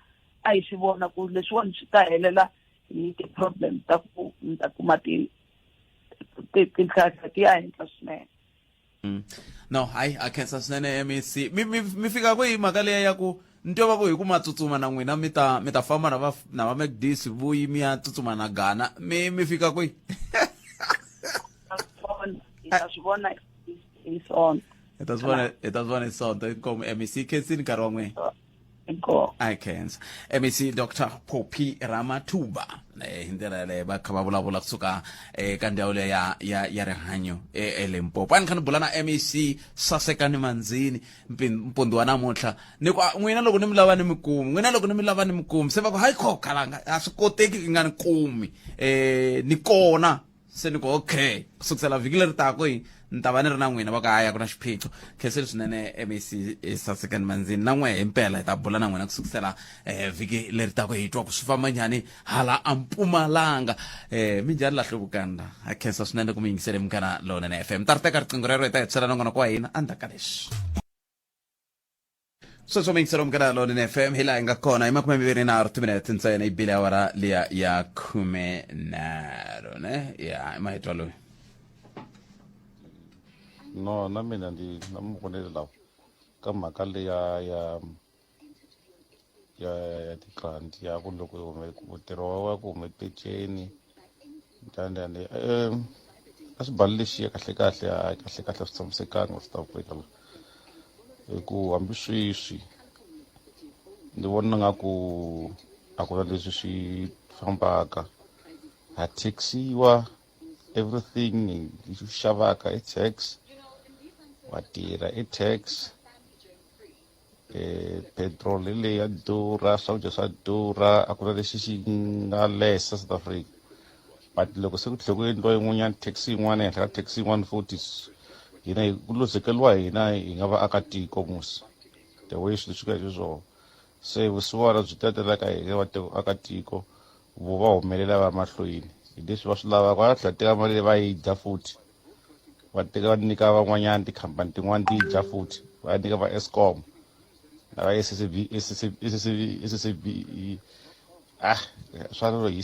a hi swi vona ku leswiwani swi ta helela hi ti-problem ta ku mi ta kuma ti tinhlahla ti ya henhla swinene mm. no hayi a khensa swinene mec mi mi mi fika kwihi mhaka leya ya ku ni twa va ku hi ku ma tsutsuma na n'wina mi ta mi ta famba na va na va McDs vuyi mi ya tsutsuma na Ghana mi mi fika kwihi hi ta swi vona hi sonto hi ta swi vona hi ta swi vona hi sonto inkomu mec khensini nkarhi wa n'wina Inkomu. I khensa mec dr poppy ramatuba eh, hi ndlela yaleyo va kha va vulavula kusuka eka eh, ndhawu leya ya, ya, ya rihanyo elimpopo a ni kha ni bula na mec sasekani manzini mpundi wa namuntlha ni ku ah, n'wina loko ni mi lava ni mi kumi n'wina loko ni mi lava ni mi kumi se va ku hayi kho khalanga a swi koteki ki nga ni kumi um ni kona se ni ku okay ku sukusela vhiki leri taka yi ni ta va ni ri na n'wina va ka haya ku na xiphiqo khenseni swinene mac sasekani manzini na n'we himpela hi ta bula na n'wina ku sukusela um vhiki leri taka hi twa ku swi famba njhani hala a mpumalanga um minjhani la hluvukanda ha khensa swinene ku mi yingisele munghana lowunene fm ta ri teka riqingho rero hi ta hetisela nongonoko wa hina endzhaku ka leswi Sweswo miyingiselo munghana lonene FM hi laha hi nga kona hi 23 timinete ntsena yi bile awara liya ya 13 ne ya i mahitwa loyi. No na mina ndi na mavonelo lawa ka mhaka leya ya ya ya ti-grant ya ku loko yi hume ntirho wa wa ku hume peceni njhani um a xibalo lexiya kahle kahle hayi kahle kahle a swi tshamisekanga South Africa la hi ku hambi sweswi ndzi vona nga ku a ku na leswi swi fambaka ha taxiwa everything lexi u xavaka i tax wa tirha i tax eh petrol hi leyi ya durha swakudya swa durha a ku na lexi xi nga lesa South Africa but loko se ku tlhela ku endliwa yin'wanyana tax yin'wana ehenhla ka tax yin'wana futhi hina hi ku luzekeriwa hina hi nga vaakatiko musi the way swilo swi nga hi xiswona se vusiwana byi tatela ka hina vaakatiko vo va humelela va mahlweni hi leswi va swi lavaka va tlhela teka mali leyi va yi dya futhi va teka va nyika van'wanyana tikhampani tin'wana ti dya futhi va nyika va Eskom na va SSB SSB SSB SSB ah swa rilo yi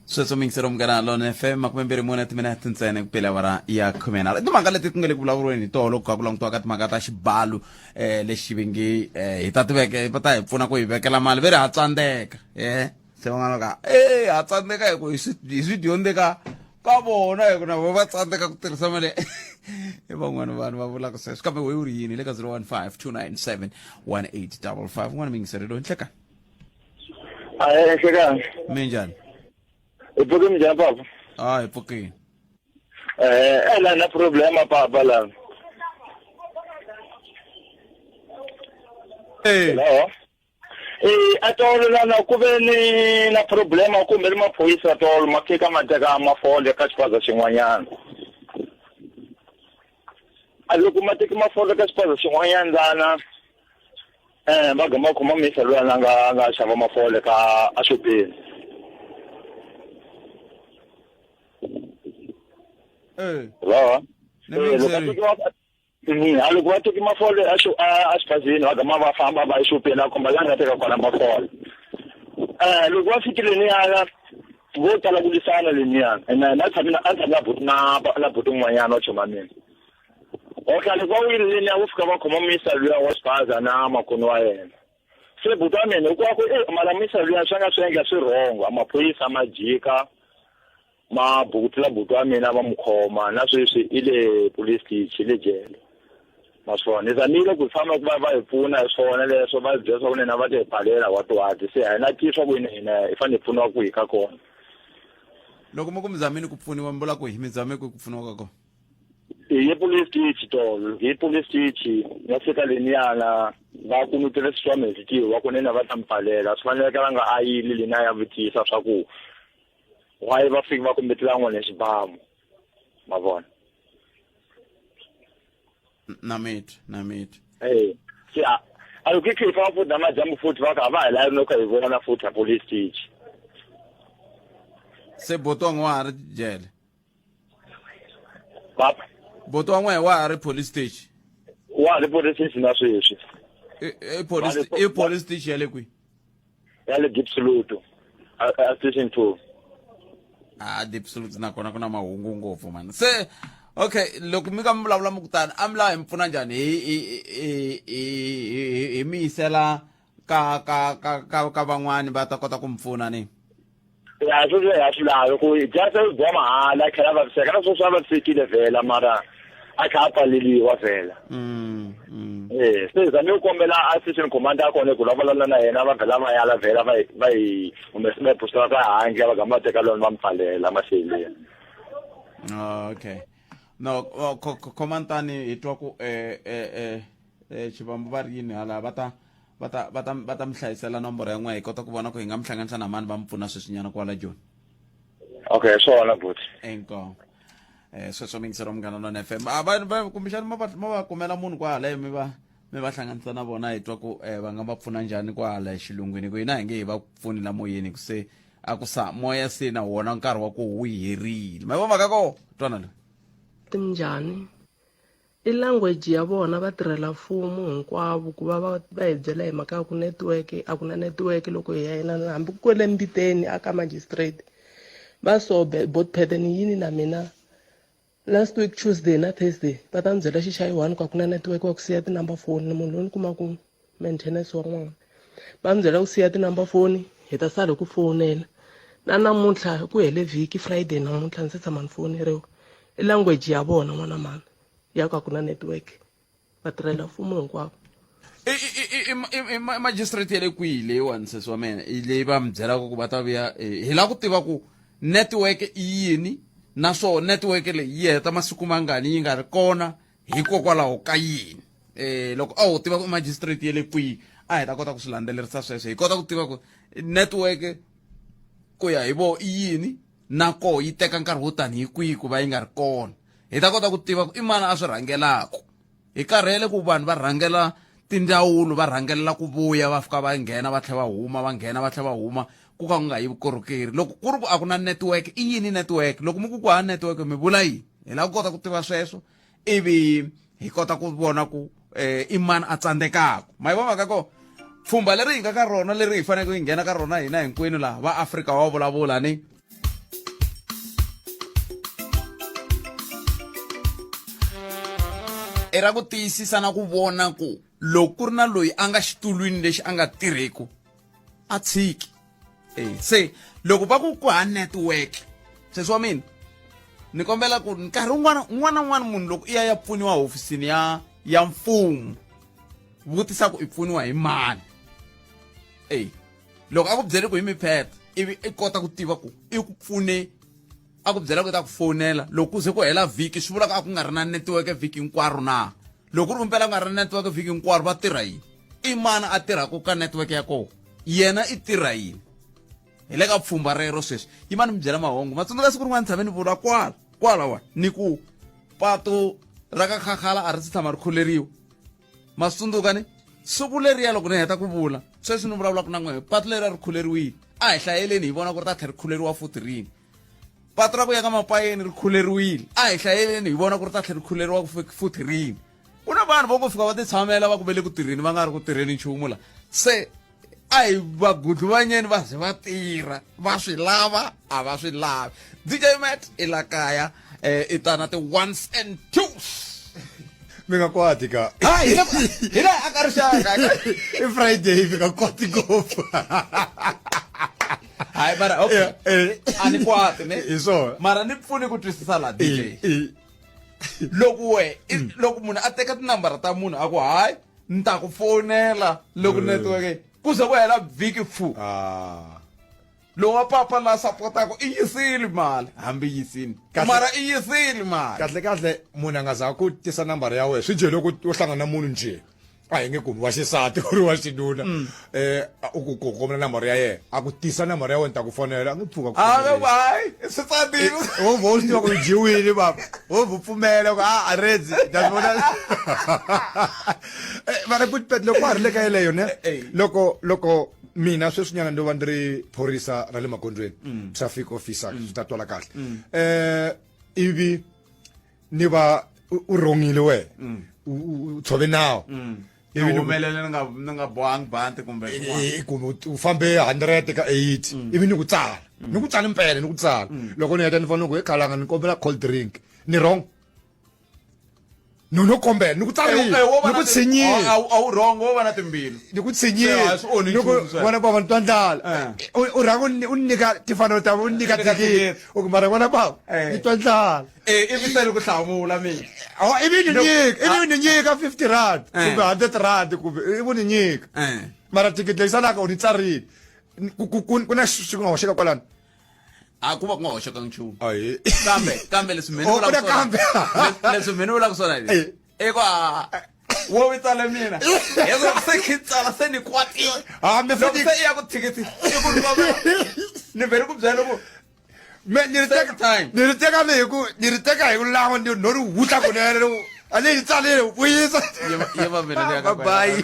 Sweswo mingisero munghana lona FM 24 timinete ntsena ku pela awara ya 13. I timhaka leti ku nga le ku vulavuriweni hi toho loko kha ku langutiwa ka timhaka ta xibalo eh lexi va nge eh, hi ta tiveke va ta hi pfuna ku hi vekela mali ve ri ha tsandzeka eh se van'wana ka e ha tsandzeka hi ku hi swi hi swi dyondze ka ka vona hi ku na vo va tsandzeka ku tirhisa mali i van'wana vanhu va vulaka sweswo kambe we u ri yini le ka 015 297 1855 un'wana mingiseri loyi nhlekani Ahee, nhlekani. Minjhani? Hi pfuke minjhani papa? Ah, hi pfukile. Eh, eh la na problema papa la. Eh. Hello. Eh, atolo lana ku ve ni na problema kumbe ni maphorisa tolo ma fika ma teka mafole ka xipaza xin'wanyana. A loko ma teki mafole ka xipaza xin'wanyana lana Eh, va gama khoma misa loyi a nga a nga xava mafole ka a xopeni. Eh. Hello. Ni Eh, loko a mingiseri. tekiwa a loko va teki mafole a xo a a xiphazini va gama va famba va exopeni a komba la nga teka kona mafole. Eh, loko va fikile niyana vo tala ku lwisana leniyana ene na tshami na a tshami na buti na na buti un'wanyana wa choma mina. Okay, loko va wile leniya vo fika va khoma muyisa luya wa xibaza na makunu wa yena. Se buti wa mina hikuva ku e mara muyisa luya swi nga swi endla swi wrong, a maphorisa ma jika ma bukutela buti wa mina va n'wi khoma na sweswi i le police station i le jele. Ma swi vona, ni zamile ku famba ku va va hi pfuna hi swona leswo va hi byela swa ku nina va ta hi pfalela what what se a hi na twiswa ku hina hina hi fanele hi pfuniwa kwihi ka kona. Loko mi ku mi zamile ku pfuniwa mi vula ku hi mi zame ku ku pfuniwa ka kona? Hi ye police station tolo hi police station ya fika leniyana va kunutele swi swa mhezitiwa va ku nina va ta mi pfalela swi fanelekelanga a yile lena ya vutisa swa ku why va fiki va kombetela n'wana hi xibamu ma vona na mitwa na mitwa eh se a a loko i famba futhi na madyambu futhi va ka a va hi lavi no ka hi vona futhi a police station se buti wa n'we wa ha ri jele papa buti wa n'we wa ha ri police station wa ha ri police station na sweswi i police i police station ya le kwihi ya le Diepsloot a station 2 a Diepsloot nakona ku na mahungu ngopfu mani se okay loko mi ka mi vulavula mi ku tani a mi lava hi mi pfuna njhani hi hi hi hi hi mi yisela ka ka ka ka ka van'wani va ta kota ku mi pfuna ni ya sweswo ya swi lavi ku just u dya mahala a tlhela a vaviseka na sweswo a vavisekile vhela mara a kha a pfaleliwa vhela Eh, se zame ku kombela assistant commander a kona ku vulavula na yena va vhela va yala vhela va va hi humesa va hi phusela ka handle va gama va teka lona va mi pfalela maseleni okay no khomantani hi twa ku eh eh eh eh xivambu va ri yini hala va ta va ta va ta va ta mi hlayisela nomboro ya n'we hi kota ku vona ku hi nga mi hlanganisa na mani va mi pfuna sweswinyana kwala joni okay swona buti inkomu eh sweswo mingisero munghana lona FM a va va kumbexana ma va ma va kumela munhu kwala mi va mi va hlanganisa na vona hi twa ku eh, va nga va pfuna njhani kwala exilungwini ku hina hi nge hi va pfuni la moyeni ku se a ku sa moya se na wona nkarhi wa ku wu herile ma vo mhaka ko twana loyi Minjhani? I language ya vona vatirhela mfumo hinkwavo ku va va va hi byela hi mhaka ya ku network a ku na network loko hi ya inana hambi ku kwele mbiteni a ka magistrate va so bot pattern yini na mina Last week Tuesday na Thursday va ta ni byela xi xa yi one ku a ku na network va ku siya ti-number phone ni munhu loyi ni kumaku maintenance wa n'wana va ni byela ku siya ti-number phone hi ta sala hi ku fowunela na namuntlha ku hele vhiki Friday namuntlha ndzi se tshama ni fowuneriwa i language ya vona n'wana mhani ya ku a ku na network vatirhela mfumo hinkwavo i magistrate ya le kwihi leyiwani sesi wa mina leyi va mi byelaka ku va ta vuya eh, hi lava ku tiva ku network i yini naswona network leyi yi heta masiku mangani yi nga ri kona hikokwalaho ka yini eh loko a ho tiva ku magistrate ya le kwihi a hi ta kota ku swi landzelerisa sweswo hi kota ku tiva ku network ku ya hi vo i yini na koho yi teka nkarhi wo tanihi kwihi ku va yi nga ri kona hi ta kota ku tiva ku i mani a swi rhangelaka hi karhele ku vanhu va rhangela tindzawulo va rhangelela ku vuya va fika va nghena va tlhela va huma va nghena va tlhela va huma ku ka ku nga yi vukorhokeri loko ku ri ku a ku na network i yini network loko mi ku ku hava network mi vula yini hi lava ku kota ku tiva sweswo ivi hi kota ku vona ku eh, i mani a tsandzekaka ma yi vona mhaka ko pfhumba leri hi nga ka rona leri hi faneleke hi nghena ka rona hina hinkwenu laha va Afrika wa vulavula ni i ra ku tiyisisa na ku vona ku loko ku ri na loyi a nga xitulwini lexi a nga tirheku a tshiki e se loko va ku ku ha network sesi wa mina ni kombela ku nkarhi wun'wana un'wana na un'wana munhu loko i ya ya pfuniwa hofisini ya ya mfumo vutisa ku i pfuniwa hi mani eyi loko a ku byele ku hi miphetha ivi i kota ku tiva ku i ku pfune a ku byela ku i ta ku fonela loko ku ze ku hela vhiki swi vula ku a ku nga ri na netiweke vhiki hinkwaro na loko ku ri kumpela ku nga ri na netiweke vhiki hinkwaro va tirha yini i mani a tirhaka ka netiweke ya kona yena i tirha yini hi le ka pfhumba rero sweswi yi mani mi byela mahungu ma tsundzuka siku rin'wana tshame ni vula kwala kwala wa ni ku patu ra ka khakhala a ri si tshama ri khuleriwa ma swi tsundzuka ni siku leriya loko ni heta ku vula sweswi ni vulavulaka na n'wehe patu leri a ri khuleriwile a hi hlayeleni hi vona ku ri ta tlhela ri khuleriwa futhi rini patu ra ku ya ka mapayeni ri khuleriwile a hi hlayeleni hi vona ku ri ta tlhela ri khuleriwa futhi rini ku na vanhu vo ku fika va ti tshamela va ku ve le ku tirheni va nga ri ku tirheni nchumu la se a hi vagudluvanyeni va ze va tirha va swi lava a va swi lavi dj mat i la kaya eh, i ta na ti-ones and twos mi nga kwati ka hi la a ka rixaka i friday mi nga kwati ngopfu hayi mara okay eh. a ni kwati ne hi swona mara ni pfuni ku twisisa la dj loko we loko munhu a teka tinambara ta munhu a ku hayi ni ta ku fonela loko mm. network ku ze ku hela vhiki fu ah. lowu wa papa la sapotaka i yisile mali hambi yisini mara i yisile mali kahle kahle munhu a nga za ku tisa nambara ya wena swi njhe loko u hlangana na munhu njhe a hi nge kumi wa xisati ku ri wa xinuna mm. eh u ku ku kombela nambara ya yena a ku tisa nambara ya wena ta ku fonela a nge pfuka ku hayi swi tsandile wo vo swi tiva ku dyiwile baba wo vo pfumela ku a redzi ta vona eh, mara ku loko wa ha ri le ka yeleyo ne eh, eh. loko loko mina sweswinyana ndo va ndzi ri phorisa ra le magondzweni mm. traffic officer mm. swi ta twala kahle eh ivi ni va u rhongile wena mm. u tshove nawu mm. ivi ni humelele ni nga ni nga bohangi banti kumbe eh, kumbe u fambe 100 ka 80 mm. ivi ni ku tsala ni ku tsala impela ni ku tsala loko ni heta ni fanele ku he khalanga ni kombela cold drink ni wrong no no kombela ni ku tsarile eh, eh, ni ku tshinyile a wu wrong wo va na timbilu ni ku tshinyile ni ku vona bava ni twa ndlala u rhanga u nyika timfanelo ta u nyika thikithi u ku mara n'wana bava ni twa ndlala Eh, ivi se ni ku hlamula mina oh, ivi ni nyika ivi ni nyika 50 rand eh. kumbe 100 rand kumbe ivi ni nyika eh. mara thikithi leyi salaka u ni tsarile ku na swi nga hoxeka kwalano a ku va ku nga hoxekangi nchumu Ayi. kambe kambe leswi mina Oh, ku na kambe. leswi mina vulaka swona hi i ku a wo vitsale mina yeso se khi tsala se ni kwatile Hambi loko futhi- se i ya ku thikithi i ku ni vhele ku byela ku Me ni ri teka time. ni ri teka ni hi ku ni ri teka hi ku lan'wa ni no ri wutla kunene ri a ni yi tsalile vuyisa ye va mina ni ya ka Bye-bye.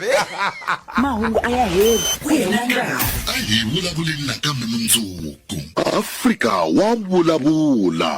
Mahungu a ya heli ku hela nkarhi. A hi vulavuleni nakambe mundzuku. Afrika wa vulavula.